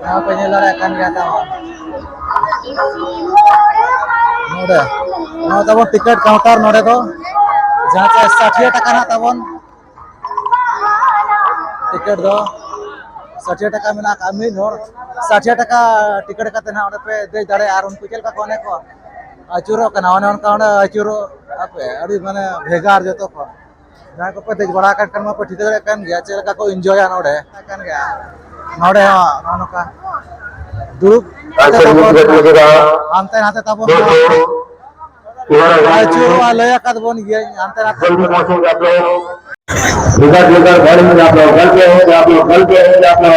ᱱᱚᱣᱟ ᱯᱮ ᱧᱮᱞ ᱫᱟᱲᱮᱭᱟᱜ ᱠᱟᱱ ᱜᱮᱭᱟ ᱛᱟᱵᱚᱱ᱾ ᱱᱚᱰᱮ, ᱱᱚᱣᱟ ᱛᱟᱵᱚᱱ ᱴᱤᱠᱤᱴ ᱠᱟᱣᱩᱱᱴᱟᱨ ᱱᱚᱰᱮ ᱫᱚ, ᱡᱟᱦᱟᱸ ᱪᱮ ᱥᱟᱴᱷᱤᱭᱟᱹ ᱴᱟᱠᱟ ᱱᱟᱜ ᱛᱟᱵᱚᱱ᱾ ᱴᱤᱠᱤᱴ ᱫᱚ ᱥᱟᱴᱷᱤᱭᱟᱹ ᱴᱟᱠᱟ ᱢᱮᱱᱟᱜ ᱟᱠᱟᱫ, ᱢᱤᱫ ᱦᱚᱲ ᱥᱟᱴᱷᱤᱭᱟᱹ ᱴᱟᱠᱟ ᱴᱤᱠᱤᱴ ᱠᱟᱛᱮ ᱱᱟᱜ ᱚᱸᱰᱮ ᱯᱮ ᱫᱮᱡ ᱫᱟᱲᱮᱭᱟᱜᱼᱟ᱾ ᱟᱨ ᱩᱱᱠᱩ ᱪᱮᱫ ᱞᱮᱠᱟ ᱠᱚ ᱚᱱᱮ ᱠᱚ ᱟᱹᱪᱩᱨᱚᱜ ᱠᱟᱱᱟ, ᱚᱱᱮ ᱚᱱᱠᱟ ᱚᱸᱰᱮ ᱟᱹᱪᱩᱨᱚᱜ ᱟᱯᱮ, ᱟᱹᱰᱤ ᱢᱟᱱᱮ ᱵᱷᱮᱜᱟᱨ ᱡᱚᱛᱚ ᱠᱷᱚᱱ᱾ ᱡᱟᱦᱟᱸᱭ ᱠᱚᱯᱮ ᱫᱮᱡ ᱵᱟᱲᱟ ᱟᱠᱟᱱ ᱠᱷᱟᱱ ᱢᱟᱯᱮ ᱴᱷᱤᱠᱟᱹ ᱫᱟᱲᱮᱭᱟᱜ ᱠᱟᱱ ᱜᱮᱭᱟ ᱪᱮᱫ ᱞᱮᱠᱟ ᱠᱚ enjoyᱟ ᱱᱚᱰᱮ᱾ ᱠᱟᱱ ᱜᱮᱭᱟ᱾ ᱱᱚᱰᱮ ᱦᱚᱸ ᱱᱚᱜᱼᱚ ᱱᱚᱝᱠᱟ ᱫᱩᱲᱩᱵ ᱠᱟᱛᱮ ᱛᱟᱵᱚᱱ ᱦᱟᱱᱛᱮ ᱱᱟᱛᱮ ᱛᱟᱵᱚᱱ ᱟᱹᱪᱩᱨᱚᱜᱼᱟ, ᱞᱟᱹᱭ ᱟᱠᱟᱫ ᱵᱚᱱ ᱜᱮᱭᱟᱹᱧ ᱦᱟᱱᱛᱮ ᱱᱟᱛᱮ᱾ जल्दी पहुंचेंगे आप लोग। इधर, इधर, गाड़ी में आप लोग, गलते होंगे आप लोग, गलते होंगे आप लोग।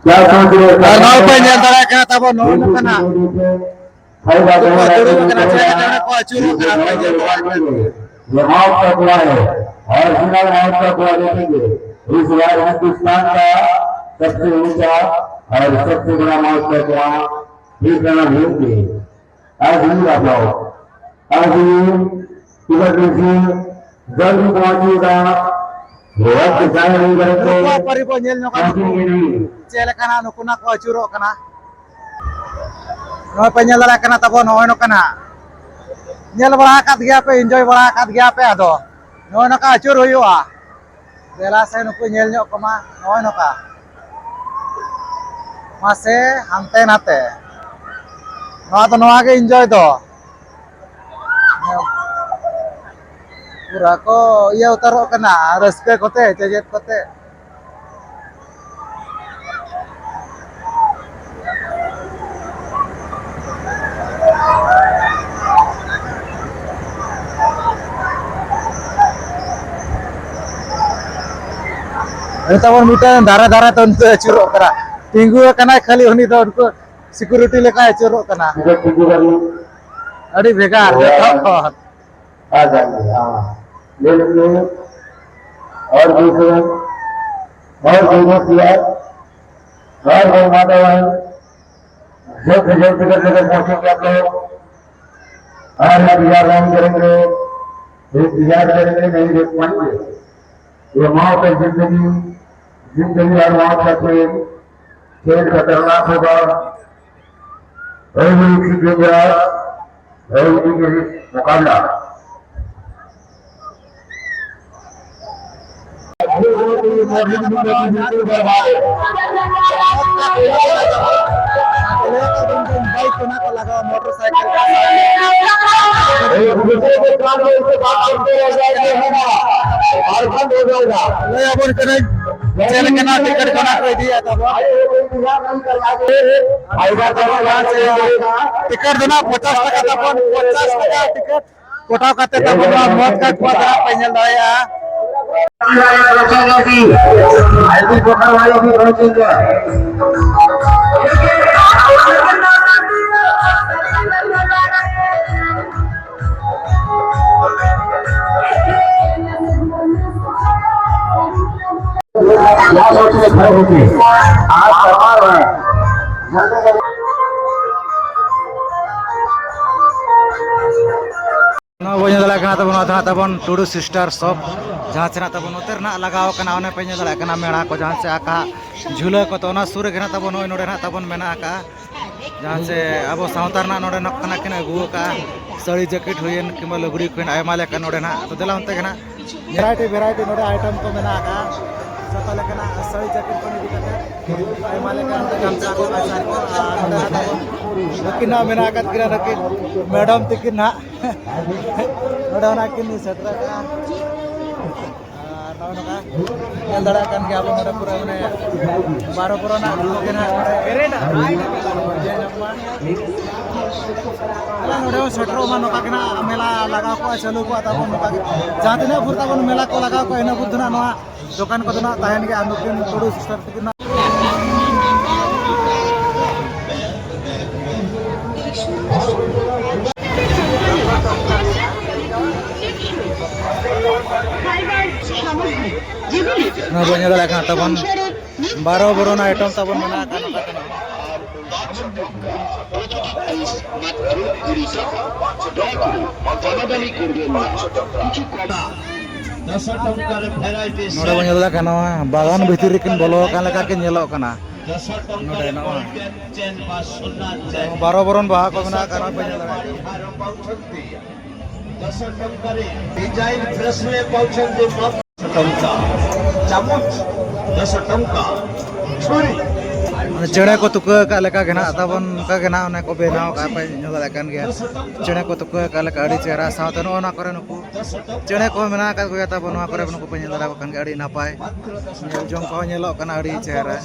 क्या सोच रहे हो? ᱟᱨ ᱱᱚᱜᱼᱚᱭ ᱯᱮ ᱧᱮᱞ ᱫᱟᱲᱮᱭᱟᱜ ᱠᱟᱱᱟ ᱛᱟᱵᱚᱱ ᱱᱚᱜᱼᱚ ᱱᱚᱝᱠᱟᱱᱟᱜ᱾ ᱱᱚᱣᱟ ᱯᱮ ᱧᱮᱞ ᱫᱟᱲᱮᱭᱟᱜ ᱠᱟᱱᱟ ᱛᱟᱵᱚᱱ ᱱᱚᱜᱼᱚᱭ ᱱᱚᱝᱠᱟᱱᱟᱜ᱾ ᱫᱩᱲᱩᱵ ᱟᱠᱟᱱᱟ, ᱪᱮᱫ ᱞᱮᱠᱟ ᱪᱮᱬᱮ ᱠᱚ ᱟᱹᱪᱩᱨᱚᱜ ᱠᱟᱱᱟ, ᱯᱮ ᱧᱮᱞ ᱫᱟᱲᱮᱭᱟᱜ ᱠᱟᱱᱟ᱾ ये माउथ का कुआं है और फिलहाल माउथ का कुआं देखेंगे। इस बार हिंदुस्तान का सबसे ऊंचा और सबसे बड़ा माउथ का कुआं फिर करना भूल गए। आज ही आप लोग, आज ही इधर देखिए, जल्दी पहुंचिएगा। बहुत जाए नहीं करे तो ᱱᱩᱠᱩᱣᱟᱜ ᱯᱟᱹᱨᱤ ᱵᱚ ᱧᱮᱞ ᱧᱚᱜᱟ, ᱱᱩᱠᱩ ᱪᱮᱫ ᱞᱮᱠᱟᱱᱟᱜ ᱱᱩᱠᱩ ᱱᱟᱜ ᱠᱚ ᱟᱹᱪᱩᱨᱚᱜ ᱠᱟᱱᱟ᱾ ᱱᱚᱜᱼᱚᱭ ᱯᱮ ᱧᱮᱞ ᱫᱟᱲᱮᱭᱟᱜ ᱠᱟᱱᱟ ᱛᱟᱵᱚ, ᱱᱚᱜᱼᱚᱭ ᱱᱚᱝᱠᱟᱱᱟᱜ ᱧᱮᱞ ᱵᱟᱲᱟ ᱟᱠᱟᱫ ᱜᱮᱭᱟ ᱯᱮ, enjoy ᱵᱟᱲᱟ ᱟᱠᱟᱫ ᱜᱮᱭᱟ ᱯᱮ᱾ ᱟᱫᱚ ᱱᱚᱜᱼᱚᱭ ᱱᱚᱝᱠᱟ ᱟᱹᱪᱩᱨ ᱦᱩᱭᱩᱜᱼᱟ᱾ ᱫᱮᱞᱟ ᱥᱮ ᱱᱩᱠᱩ ᱧᱮᱞ ᱧᱚᱜ ᱠᱚᱢᱟ, ᱱᱚᱜᱼᱚᱭ ᱱᱚᱝᱠᱟ᱾ ᱢᱟᱥᱮ ᱦᱟᱱᱛᱮ ᱱᱟᱛᱮ, ᱱᱚᱣᱟ ᱫᱚ ᱱᱚᱣᱟ ᱜᱮ enjoy ᱫᱚ᱾ ᱯᱩᱨᱟᱹ ᱠᱚ ᱤᱭᱟᱹ ᱩᱛᱟᱹᱨᱚᱜ ᱠᱟᱱᱟ ᱨᱟᱹᱥᱠᱟᱹ ᱠᱚᱛᱮ, ᱡᱮᱡᱮᱫ ᱠᱚᱛᱮ᱾ ᱱᱤᱛᱚᱜ ᱵᱚᱱ ᱢᱤᱫᱴᱟᱝ ᱫᱷᱟᱨᱮ ᱫᱷᱟᱨᱮ ᱛᱮ ᱩᱱᱠᱩ ᱟᱹᱪᱩᱨᱚᱜ ᱠᱟᱱᱟ, ᱛᱤᱸᱜᱩ ᱟᱠᱟᱱᱟᱭ ᱠᱷᱟᱹᱞᱤ, ᱩᱱᱤ ᱫᱚ ᱩᱱᱠᱩ ᱥᱤᱠᱩᱨᱤᱴᱤ ᱞᱮᱠᱟᱭ ᱟᱹᱪᱩᱨᱚᱜ ᱠᱟᱱᱟ᱾ ᱟᱹᱰᱤ ᱵᱷᱮᱜᱟᱨ ᱡᱚᱛᱚ ᱠᱷᱚᱱ᱾ आ जाएंगे, हाँ। ले लेते हैं। और भी से, और भी से, और भी माता बहन, जल्द से जल्द टिकट लेकर पहुंचेंगे आप लोग। और इंतजार नहीं करेंगे, इंतजार करेंगे, नहीं देख पाएंगे। ये मौत है, जिंदगी, जिंदगी और मौत का खेल, खेल खतरनाक होगा। Very serious, very serious मुकाबला। ᱞᱟᱹᱭ ᱟᱵᱚᱱ ᱠᱟᱹᱱᱟᱹᱧ, ᱪᱮᱫ ᱞᱮᱠᱟᱱᱟᱜ ᱴᱤᱠᱤᱴ ᱠᱚ ᱱᱟᱜ ᱠᱚ ᱤᱫᱤᱭᱟ ᱛᱟᱵᱚᱱ? ᱴᱤᱠᱤᱴ ᱫᱚ ᱱᱟᱜ ᱯᱚᱧᱪᱟᱥ ᱴᱟᱠᱟ ᱛᱟᱵᱚᱱ, ᱯᱚᱧᱪᱟᱥ ᱴᱟᱠᱟ ᱴᱤᱠᱤᱴ᱾ ᱠᱚᱴᱟᱣ ᱠᱟᱛᱮ ᱛᱟᱵᱚᱱ ᱱᱚᱣᱟ ᱢᱚᱡᱽ ᱠᱟᱡᱽ ᱠᱚ ᱫᱷᱟᱨᱟ ᱯᱮ ᱧᱮᱞ ᱫᱟᱲᱮᱭᱟᱜᱼᱟ᱾ ᱱᱚᱣᱟ ᱵᱚᱱ ᱧᱮᱞ ᱫᱟᱲᱮᱭᱟᱜ ᱠᱟᱱᱟ ᱛᱟᱵᱚᱱ, ᱱᱚᱣᱟ ᱫᱚ ᱦᱟᱸᱜ ᱛᱟᱵᱚᱱ ᱴᱩᱰᱩ ᱥᱤᱥᱴᱟᱨ ᱥᱚᱯ, ᱡᱟᱦᱟᱸ ᱥᱮ ᱱᱟᱜ ᱛᱟᱵᱚᱱ ᱱᱚᱛᱮ ᱨᱮᱱᱟᱜ ᱞᱟᱜᱟᱣ ᱠᱟᱱᱟ᱾ ᱚᱱᱮ ᱯᱮ ᱧᱮᱞ ᱫᱟᱲᱮᱭᱟᱜ ᱠᱟᱱᱟ ᱢᱮᱲᱟ ᱠᱚ, ᱡᱟᱦᱟᱸ ᱥᱮ ᱟᱠᱟ ᱡᱷᱩᱞᱟᱹ ᱠᱚ, ᱛᱚ ᱚᱱᱟ ᱥᱩᱨ ᱨᱮᱜᱮ ᱱᱟᱜ ᱛᱟᱵᱚᱱ ᱱᱚᱜᱼᱚᱭ ᱱᱚᱰᱮ ᱱᱟᱜ ᱛᱟᱵᱚᱱ ᱢᱮᱱᱟᱜ ᱟᱠᱟᱜᱼᱟ᱾ ᱡᱟᱦᱟᱸ ᱥᱮ ᱟᱵᱚ ᱥᱟᱶᱛᱟ ᱨᱮᱱᱟᱜ ᱱᱚᱰᱮ ᱱᱟᱜ ᱠᱷᱚᱱᱟᱜ ᱠᱤᱱ ᱟᱹᱜᱩ ᱟᱠᱟᱜᱼᱟ, ᱥᱟᱹᱲᱤ ᱡᱮᱠᱮᱴ ᱦᱩᱭᱮᱱ ᱠᱤᱝᱵᱟ ᱞᱩᱜᱽᱲᱤ ᱠᱚ ᱦᱩᱭᱮᱱ, ᱟᱭᱢᱟ ᱞᱮᱠᱟᱱ ᱱᱚᱰᱮ ᱱᱟᱜ᱾ ᱛᱚ ᱫᱮᱞᱟ ᱚᱱᱛᱮ ᱜᱮ ᱱᱟᱜ᱾ ᱵᱷᱮᱨᱟᱭᱴᱤ ᱵᱷᱮᱨᱟᱭᱴᱤ ᱱᱚᱰᱮ ᱟᱭᱴᱮᱢ ᱠᱚ ᱢᱮᱱᱟᱜ ᱟᱠᱟᱜᱼᱟ, ᱡᱚᱛᱚ ᱞᱮᱠᱟᱱᱟᱜ ᱥᱟᱹᱲᱤ ᱡᱮᱠᱮᱴ ᱠᱷᱚᱱ ᱤᱫᱤ ᱠᱟᱛᱮ ᱟᱭᱢᱟ ᱞᱮᱠᱟᱱ ᱱᱚᱰᱮ ᱜᱟᱢᱪᱷᱟ ᱠᱚ, ᱠᱟᱪᱷᱟ ᱠᱚ, ᱟᱨ ᱱᱚᱰᱮ ᱱᱟᱜ ᱛᱟᱵᱚᱱ ᱱᱩᱠᱤᱱ ᱱᱟᱜ ᱢᱮᱱᱟᱜ ᱟᱠᱟᱫ ᱠᱤᱱᱟ, ᱱᱩᱠᱤᱱ ᱢᱮᱰᱟᱢ ᱛᱤᱠᱤᱱ ᱱᱟᱜ᱾ ᱱᱚᱰᱮ ᱚᱱᱟ ᱠᱤᱱ ᱥᱮᱴᱮᱨ ᱟᱠᱟᱫᱼᱟ᱾ ᱟᱨ ᱱᱚᱜᱼᱚᱭ ᱱᱚᱝᱠᱟ ᱧᱮᱞ ᱫᱟᱲᱮᱭᱟᱜ ᱠᱟᱱ ᱜᱮᱭᱟ ᱵᱚᱱ ᱱᱚᱰᱮ ᱯᱩᱨᱟᱹ ᱢᱟᱱᱮ ᱵᱟᱨᱚ ᱯᱩᱨᱟᱹ ᱨᱮᱱᱟᱜ ᱜᱮ ᱱᱟᱜ ᱱᱚᱰᱮ ᱧᱮᱞ ᱧᱟᱢᱚᱜ ᱠᱟᱱᱟ᱾ ᱟᱞᱮ ᱱᱚᱰᱮ ᱦᱚᱸ ᱥᱮᱴᱮᱨᱚᱜ ᱢᱟ, ᱱᱚᱝᱠᱟ ᱜᱮ ᱱᱟᱜ ᱢᱮᱞᱟ ᱞᱟᱜᱟᱣ ᱠᱚᱜᱼᱟ, ᱪᱟᱹᱞᱩ ᱠᱚᱜᱼᱟ ᱛᱟᱵᱚᱱ ᱱᱚᱝᱠᱟ ᱜᱮ᱾ ᱡᱟᱦᱟᱸ ᱛᱤᱱᱟᱹᱜ ᱵᱷᱳᱨ ᱛᱟᱵᱚᱱ ᱢᱮᱞᱟ ᱠᱚ ᱞᱟᱜᱟᱣ ᱠᱚᱜᱼᱟ, ᱤᱱᱟᱹ ᱵᱷᱳᱨ ᱫᱚ ᱱᱟᱜ ᱱᱚᱣᱟ ᱫᱚᱠᱟᱱ ᱠᱚᱫᱚ ᱱᱟᱜ ᱛᱟᱦᱮᱱ ᱜᱮᱭᱟ᱾ ᱟᱨ ᱱᱩᱠᱤᱱ ᱴᱩᱰᱩ ᱥᱤᱥᱴᱟᱨ ᱛᱟᱹᱠᱤᱱ ᱱᱟᱜ ᱱᱚᱣᱟ ᱵᱚᱱ ᱧᱮᱞ ᱫᱟᱲᱮᱭᱟᱜ ᱠᱟᱱᱟ ᱛᱟᱵᱚᱱ, ᱵᱟᱨᱚ ᱵᱚᱨᱚᱱ ᱟᱭᱴᱮᱢ ᱛᱟᱵᱚᱱ ᱢᱮᱱᱟᱜ ᱟᱠᱟᱫ ᱱᱚᱝᱠᱟ ᱛᱮ ᱱᱚᱜᱼᱚᱭ᱾ ᱱᱚᱰᱮ ᱵᱚᱱ ᱧᱮᱞ ᱫᱟᱲᱮᱭᱟᱜ ᱠᱟᱱᱟ, ᱱᱚᱣᱟ ᱵᱟᱜᱟᱱ ᱵᱷᱤᱛᱤᱨ ᱨᱮᱠᱤᱱ ᱵᱚᱞᱚ ᱟᱠᱟᱱ ᱞᱮᱠᱟ ᱠᱤᱱ ᱧᱮᱞᱚᱜ ᱠᱟᱱᱟ᱾ ᱱᱚᱰᱮ ᱱᱚᱜᱼᱚᱭ ᱵᱟᱨᱚ ᱵᱚᱨᱚᱱ ᱵᱟᱦᱟ ᱠᱚ ᱢᱮᱱᱟᱜ ᱟᱠᱟᱫ, ᱱᱚᱣᱟ ᱯᱮ ᱧᱮᱞ ᱫᱟᱲᱮᱭᱟᱜ ᱠᱟᱱᱟ᱾ ᱰᱤᱡᱟᱭᱤᱱ ᱯᱷᱨᱮᱥ ᱨᱮ ᱯᱟᱣᱩᱪ ᱟᱱ ᱫᱤ ᱢᱟᱛᱨᱚ ᱴᱚᱝᱠᱟ, ᱪᱟᱢᱚᱪ ᱫᱚᱥ ᱴᱚᱝᱠᱟ, ᱪᱷᱩᱨᱤ᱾ ᱢᱟᱱᱮ ᱪᱮᱬᱮ ᱠᱚ ᱛᱩᱠᱟᱹ ᱟᱠᱟᱫ ᱞᱮᱠᱟ ᱜᱮ ᱱᱟᱜ ᱛᱟᱵᱚᱱ, ᱚᱱᱠᱟ ᱜᱮ ᱱᱟᱜ ᱚᱱᱮ ᱠᱚ ᱵᱮᱱᱟᱣ ᱟᱠᱟᱫ ᱯᱮ ᱧᱮᱞ ᱫᱟᱲᱮᱭᱟᱜ ᱠᱟᱱ ᱜᱮᱭᱟ᱾ ᱪᱮᱬᱮ ᱠᱚ ᱛᱩᱠᱟᱹ ᱟᱠᱟᱫ ᱞᱮᱠᱟ ᱟᱹᱰᱤ ᱪᱮᱦᱨᱟ, ᱥᱟᱶᱛᱮ ᱱᱚᱜᱼᱚ ᱱᱚᱣᱟ ᱠᱚᱨᱮ ᱱᱩᱠᱩ ᱪᱮᱬᱮ ᱠᱚᱦᱚᱸ ᱢᱮᱱᱟᱜ ᱟᱠᱟᱫ ᱠᱚᱜᱮᱭᱟ ᱛᱟᱵᱚᱱ ᱱᱚᱣᱟ ᱠᱚᱨᱮ, ᱱᱩᱠᱩ ᱯᱮ ᱧᱮᱞ ᱫᱟᱲᱮᱭᱟᱠᱚ ᱠᱟᱱ ᱜᱮᱭᱟ, ᱟᱹᱰᱤ ᱱᱟᱯᱟᱭ ᱧᱮᱞ ᱡᱚᱝ ᱠᱚᱦᱚᱸ ᱧᱮᱞᱚᱜ ᱠᱟᱱᱟ ᱟᱹᱰᱤ ᱪᱮᱦᱨᱟ᱾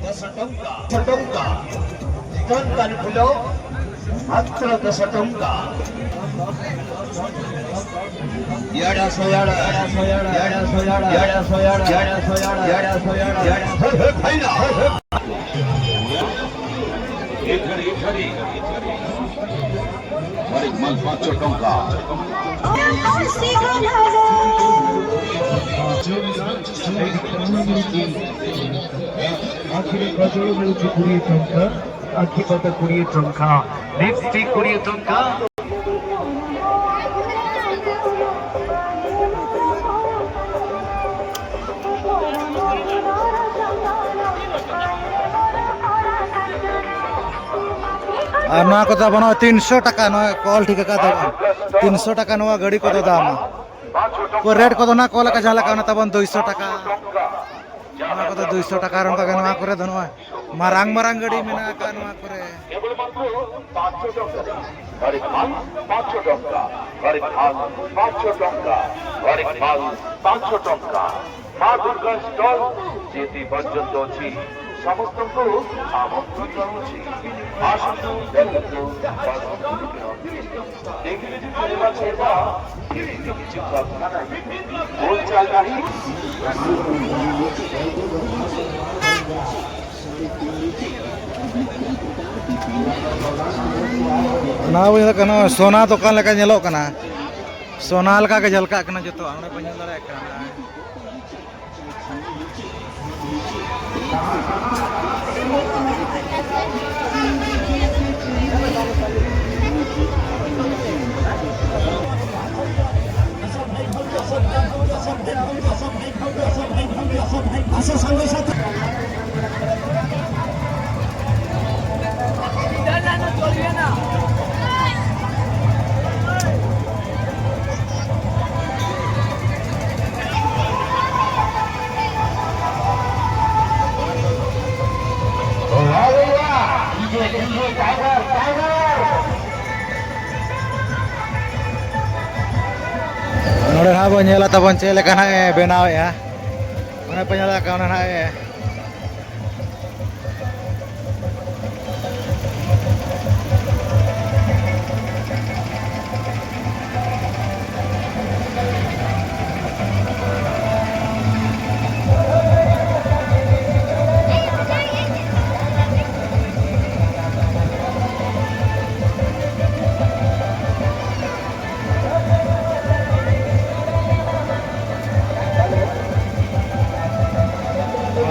ᱫᱚᱥ ᱴᱚᱝᱠᱟ, ᱫᱚᱥ ᱴᱚᱝᱠᱟ, ᱫᱚᱥ ᱴᱚᱝᱠᱟ᱾ ᱮᱭᱟᱲᱟ ᱥᱚᱭᱟᱲᱟ, ᱮᱭᱟᱲᱟ ᱥᱚᱭᱟᱲᱟ, ᱮᱭᱟᱲᱟ ᱥᱚᱭᱟᱲᱟ, ᱮᱭᱟᱲᱟ ᱥᱚᱭᱟᱲᱟ, ᱮᱭᱟᱲᱟ ᱥᱚᱭᱟᱲᱟ, ᱮᱭᱟᱲᱟ ᱥᱚᱭᱟᱲᱟ, ᱮᱭᱟᱲᱟ ᱥᱚᱭᱟᱲᱟ᱾ ᱦᱮ, ᱦᱮ, ᱵᱷᱟᱭᱱᱟ, ᱦᱮ, ᱦᱮ᱾ ᱮᱠᱷᱟᱱ, ᱮᱠᱷᱟᱱ, ᱮᱠᱷᱟᱱ। ᱢᱟᱹᱨᱤᱪ ᱢᱟᱞ ᱯᱟᱸᱪᱥᱚ ᱴᱚᱝᱠᱟ। ଆଖିରେ କଜଳ ମିଳୁଛି କୋଡ଼ିଏ ଟଙ୍କା, ଆଖି ପାତା କୋଡ଼ିଏ ଟଙ୍କା, ଲିପଷ୍ଟିକ୍ କୋଡ଼ିଏ ଟଙ୍କା। ᱟᱨ ᱱᱚᱣᱟ ᱠᱚᱫᱚ ᱵᱟᱹᱱᱩᱜᱼᱟ, ᱛᱤᱱᱥᱚ ᱴᱟᱠᱟ ᱱᱚᱣᱟ ᱠᱚ ᱚᱞ ᱴᱷᱤᱠ ᱟᱠᱟᱫ ᱛᱟᱵᱚᱱ᱾ ᱛᱤᱱᱥᱚ ᱴᱟᱠᱟ ᱱᱚᱣᱟ ᱜᱟᱹᱰᱤ ᱠᱚᱫᱚ ᱫᱟᱢᱟ᱾ ᱠᱚ ᱨᱮᱴ ᱠᱚᱫᱚ ᱱᱟᱜ ᱠᱚ ᱞᱮᱠᱟ ᱡᱟᱦᱟᱸ ᱞᱮᱠᱟ ᱚᱱᱟ ᱛᱟᱵᱚᱱ ᱫᱩᱭᱥᱚ ᱴᱟᱠᱟ᱾ ᱱᱚᱣᱟ ᱠᱚᱫᱚ ᱫᱩᱭᱥᱚ ᱴᱟᱠᱟ ᱟᱨ ᱚᱱᱠᱟ ᱜᱮ ᱱᱚᱣᱟ ᱠᱚᱨᱮ ᱫᱚ ᱱᱚᱜᱼᱚᱭ ᱢᱟᱨᱟᱝ ᱢᱟᱨᱟᱝ ᱜᱟᱹᱰᱤ ᱢᱮᱱᱟᱜ ᱟᱠᱟᱫ ᱱᱚᱣᱟ ᱠᱚᱨᱮ᱾ কেবলমাত্র পাঁচশো টাকা। হরেক মাল পাঁচশো টাকা। হরেক মাল পাঁচশো টাকা। হরেক মাল পাঁচশো টাকা। মা দুর্গা স্টল, যেটি পর্যন্ত ଅଛି। ସମସ୍ତଙ୍କୁ ଆମନ୍ତ୍ରଣ ଜଣାଉଛି। ଆସନ୍ତୁ ଦେଖନ୍ତୁ, ଦେଖନ୍ତୁ। ଇଂରେଜୀ ସିନେମା ସେବା ଚାଲୁ ନାହିଁ। ᱚᱱᱟ ᱵᱚᱱ ᱧᱮᱞᱚᱜ ᱠᱟᱱᱟ, ᱥᱚᱱᱟ ᱫᱚᱠᱟᱱ ᱞᱮᱠᱟ ᱧᱮᱞᱚᱜ ᱠᱟᱱᱟ᱾ ᱥᱚᱱᱟ ᱞᱮᱠᱟ ᱜᱮ ᱡᱷᱟᱞᱠᱟᱜ ᱠᱟᱱᱟ ᱡᱚᱛᱚᱣᱟᱜ, ᱚᱸᱰᱮ ᱯᱮ ᱧᱮᱞ ᱫᱟᱲᱮᱭᱟᱜ ᱠᱟᱱᱟ᱾ ᱱᱚᱰᱮ ᱱᱟᱦᱟᱜ ᱵᱚᱱ ᱧᱮᱞᱟ ᱛᱟᱵᱚᱱ ᱪᱮᱫ ᱞᱮᱠᱟ ᱱᱟᱦᱟᱜ ᱮ ᱵᱮᱱᱟᱣᱮᱫᱼᱟ᱾ ᱚᱱᱮ ᱯᱮ ᱧᱮᱞ ᱫᱟᱲᱮᱭᱟᱜ ᱠᱟᱱᱟ, ᱚᱱᱟ ᱱᱟᱦᱟᱜ ᱮ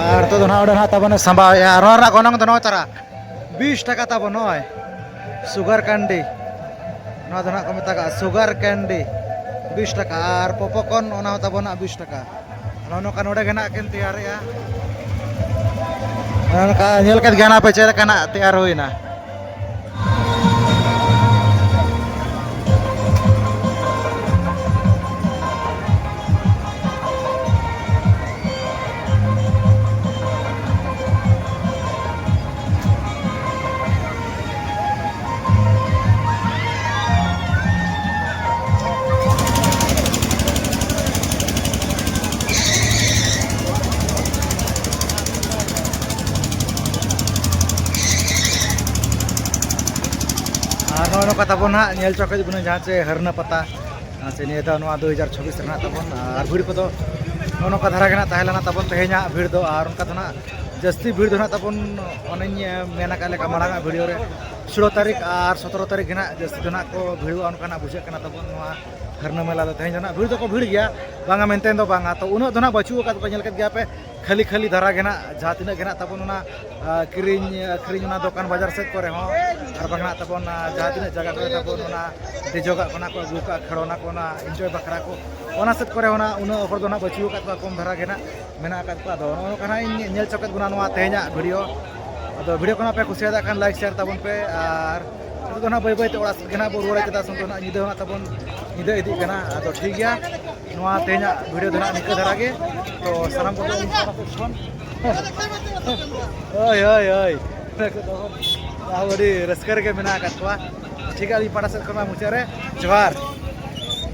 ᱟᱨ ᱱᱤᱛᱚᱜ ᱫᱚ ᱱᱟᱦᱟᱜ ᱚᱸᱰᱮ ᱱᱟᱦᱟᱜ ᱛᱟᱵᱚᱱᱮ ᱥᱟᱸᱵᱟᱣᱮᱫᱼᱟ᱾ ᱟᱨ ᱱᱚᱣᱟ ᱨᱮᱱᱟᱜ ᱜᱚᱱᱚᱝ ᱫᱚ ᱱᱚᱜᱼᱚᱭ ᱛᱟᱨᱟ ᱵᱤᱥ ᱴᱟᱠᱟ ᱛᱟᱵᱚᱱ, ᱱᱚᱜᱼᱚᱭ ᱥᱩᱜᱟᱨ ᱠᱮᱱᱰᱤ, ᱱᱚᱣᱟ ᱫᱚ ᱱᱟᱦᱟᱜ ᱠᱚ ᱢᱮᱛᱟᱜᱟᱜᱼᱟ ᱥᱩᱜᱟᱨ ᱠᱮᱱᱰᱤ, ᱵᱤᱥ ᱴᱟᱠᱟ᱾ ᱟᱨ ᱯᱚᱯᱚᱠᱚᱨᱱ, ᱚᱱᱟ ᱦᱚᱸ ᱛᱟᱵᱚᱱ ᱱᱟᱦᱟᱜ ᱵᱤᱥ ᱴᱟᱠᱟ᱾ ᱱᱚᱜᱼᱚ ᱱᱚᱝᱠᱟ ᱱᱚᱰᱮ ᱜᱮ ᱱᱟᱦᱟᱜ ᱠᱤᱱ ᱛᱮᱭᱟᱨᱮᱜᱼᱟ᱾ ᱱᱚᱜᱼᱚ ᱱᱚᱝᱠᱟ ᱧᱮᱞ ᱠᱮᱫ ᱜᱮ ᱱᱟᱦᱟᱜ ᱯᱮ ᱪᱮᱫ ᱞᱮᱠᱟ ᱱᱟᱦᱟᱜ ᱛᱮᱭᱟᱨ ᱦᱩᱭᱱᱟ᱾ ᱯᱟᱛᱟ ᱵᱚᱱ ᱦᱟᱸᱜ ᱧᱮᱞ ᱪᱚ ᱠᱮᱫ ᱵᱚᱱᱟ, ᱡᱟᱦᱟᱸ ᱪᱮ ᱦᱟᱨᱱᱟ ᱯᱟᱛᱟ, ᱟᱨ ᱪᱮ ᱱᱤᱭᱟᱹ ᱫᱷᱟᱣ ᱱᱚᱣᱟ ᱫᱩ ᱦᱟᱡᱟᱨ ᱪᱷᱚᱵᱵᱤᱥ ᱨᱮᱱᱟᱜ ᱛᱟᱵᱚᱱ᱾ ᱟᱨ ᱵᱷᱤᱲ ᱠᱚᱫᱚ ᱱᱚᱜᱼᱚ ᱱᱚᱝᱠᱟ ᱫᱷᱟᱨᱟ ᱜᱮ ᱱᱟᱜ ᱛᱟᱦᱮᱸ ᱞᱮᱱᱟ ᱛᱟᱵᱚᱱ ᱛᱮᱦᱮᱧᱟᱜ ᱵᱷᱤᱲ ᱫᱚ᱾ ᱟᱨ ᱚᱱᱠᱟ ᱫᱚ ᱱᱟᱜ ᱡᱟᱹᱥᱛᱤ ᱵᱷᱤᱲ ᱫᱚ ᱱᱟᱜ ᱛᱟᱵᱚᱱ, ᱚᱱᱮᱧ ᱢᱮᱱ ᱟᱠᱟᱫ ᱞᱮᱠᱟ ᱢᱟᱲᱟᱝ ᱟᱜ ᱵᱷᱤᱰᱤᱭᱳ ᱨᱮ, ᱥᱳᱞᱳ ᱛᱟᱹᱨᱤᱠᱷ ᱟᱨ ᱥᱚᱛᱨᱚ ᱛᱟᱹᱨᱤᱠᱷ ᱜᱮ ᱱᱟᱜ ᱡᱟᱹᱥᱛᱤ ᱫᱚ ᱱᱟᱜ ᱠᱚ ᱵᱷᱤᱲᱚᱜᱼᱟ, ᱚᱱᱠᱟᱱᱟᱜ ᱵᱩᱡᱷᱟᱹᱜ ᱠᱟᱱᱟ ᱛᱟᱵᱚᱱ᱾ ᱱᱚᱣᱟ ᱦᱟᱨᱱᱟ ᱢᱮᱞᱟ ᱫᱚ ᱛᱮᱦᱮᱧ ᱫᱚ ᱱᱟᱜ ᱵᱷᱤᱲ ᱫᱚᱠᱚ ᱵᱷᱤᱲ ᱜᱮᱭᱟ, ᱵᱟᱝᱟ ᱢᱮᱱᱛᱮ ᱫᱚ ᱵᱟᱝᱟ᱾ ᱛᱚ ᱩᱱᱟᱹᱜ ᱫᱚ ᱱᱟᱜ ᱵᱟᱹᱪᱩᱜ ᱟᱠᱟᱫ ᱠᱚᱣᱟ, ᱧᱮᱞ ᱠᱮᱫ ᱜᱮᱭᱟ ᱯᱮ, ᱠᱷᱟᱹᱞᱤ ᱠᱠᱷᱟᱹᱞᱤ ᱫᱷᱟᱨᱟ ᱜᱮ ᱱᱟᱜ ᱡᱟᱦᱟᱸ ᱛᱤᱱᱟᱹᱜ ᱜᱮ ᱱᱟᱜ ᱛᱟᱵᱚᱱ ᱚᱱᱟ ᱟᱨ ᱠᱤᱨᱤᱧ ᱟᱹᱠᱷᱨᱤᱧ ᱚᱱᱟ ᱫᱚᱠᱟᱱ ᱵᱟᱡᱟᱨ ᱥᱮᱫ ᱠᱚᱨᱮ ᱦᱚᱸ, ᱟᱨ ᱵᱟᱝ ᱱᱟᱜ ᱛᱟᱵᱚᱱ, ᱟᱨ ᱡᱟᱦᱟᱸ ᱛᱤᱱᱟᱹᱜ ᱡᱟᱭᱜᱟ ᱠᱚᱨᱮ ᱛᱟᱵᱚᱱ ᱚᱱᱟ ᱫᱮᱡᱚᱜᱟᱜ ᱠᱚ ᱱᱟᱜ ᱠᱚ ᱟᱹᱜᱩ ᱠᱟᱜᱼᱟ, ᱠᱷᱮᱞᱳᱱᱟ ᱠᱚ ᱚᱱᱟ ᱮᱱᱡᱚᱭ ᱵᱟᱠᱷᱨᱟ ᱠᱚ, ᱚᱱᱟ ᱥᱮᱫ ᱠᱚᱨᱮ ᱚᱱᱟ ᱩᱱᱟᱹᱜ ᱦᱚᱲ ᱫᱚ ᱱᱟᱜ ᱵᱟᱹᱪᱩᱜ ᱟᱠᱟᱫ ᱠᱚᱣᱟ, ᱠᱚᱢ ᱫᱷᱟᱨᱟ ᱜᱮ ᱱᱟᱜ ᱢᱮᱱᱟᱜ ᱟᱠᱟᱫ ᱠᱚᱣᱟ᱾ ᱟᱫᱚ ᱱᱚᱜᱼᱚ ᱱᱚᱝᱠᱟ ᱱᱟᱜ ᱤᱧ ᱧᱮᱞ ᱪᱚ ᱠᱮᱫ ᱵᱚᱱᱟ ᱱᱚᱣᱟ ᱛᱮᱦᱮᱧᱟᱜ ᱵᱷᱤᱰᱤᱭᱳ᱾ ᱟᱫᱚ ᱵᱷᱤᱰᱤᱭᱳ ᱠᱚ ᱱᱟᱜ ᱯᱮ ᱠᱩᱥᱤᱭᱟᱫᱟ ᱠᱷᱟᱱ ᱞᱟᱭᱤᱠ ᱥᱮᱭᱟᱨ ᱛᱟᱵᱚᱱ ᱯᱮ, ᱟᱨ ᱱᱤᱛᱚᱜ ᱫᱚ ᱱᱟᱜ ᱵᱟᱹᱭ ᱵᱟᱹᱭ ᱛᱮ ᱚᱲᱟᱜ ᱥᱮᱫ ᱜᱮ ᱱᱟᱜ ᱵᱚᱱ ᱨᱩᱣᱟᱹᱲᱟ, ᱪᱮᱫᱟᱜ ᱥᱮ ᱱᱤᱛᱚᱜ ᱱᱟᱜ ᱧᱤᱫᱟᱹ ᱦᱚᱸ ᱱᱟᱜ ᱛᱟᱵᱚᱱ ᱧᱤᱫᱟᱹ ᱤᱫᱤᱜ ᱠᱟᱱᱟ᱾ ᱟᱫᱚ ᱴᱷᱤᱠ ᱜᱮᱭᱟ, ᱱᱚᱣᱟ ᱛᱮᱦᱮᱧᱟᱜ ᱵᱷᱤᱰᱤᱭᱳ ᱫᱚ ᱱᱟᱜ ᱱᱤᱝᱠᱟᱹ ᱫᱷᱟᱨᱟ ᱜᱮ᱾ ᱛᱚ ᱥᱟᱱᱟᱢ ᱠᱚᱜᱮ ᱩᱱᱠᱩ ᱯᱟᱦᱴᱟ ᱥᱮᱫ ᱠᱷᱚᱱ ᱦᱳᱭ, ᱦᱳᱭ, ᱦᱳᱭ᱾ ᱟᱹᱰᱤ ᱨᱟᱹᱥᱠᱟᱹ ᱨᱮᱜᱮ ᱢᱮᱱᱟᱜ ᱟᱠᱟᱫ ᱠᱚᱣᱟ᱾ ᱴᱷᱤᱠ ᱜᱮᱭᱟ, ᱟᱹᱞᱤᱧ ᱯᱟᱦᱴᱟ ᱥᱮᱫ ᱠᱷᱚᱱ ᱢᱟ ᱢᱩᱪᱟᱹᱫ ᱨᱮ ᱡᱚᱦᱟᱨ᱾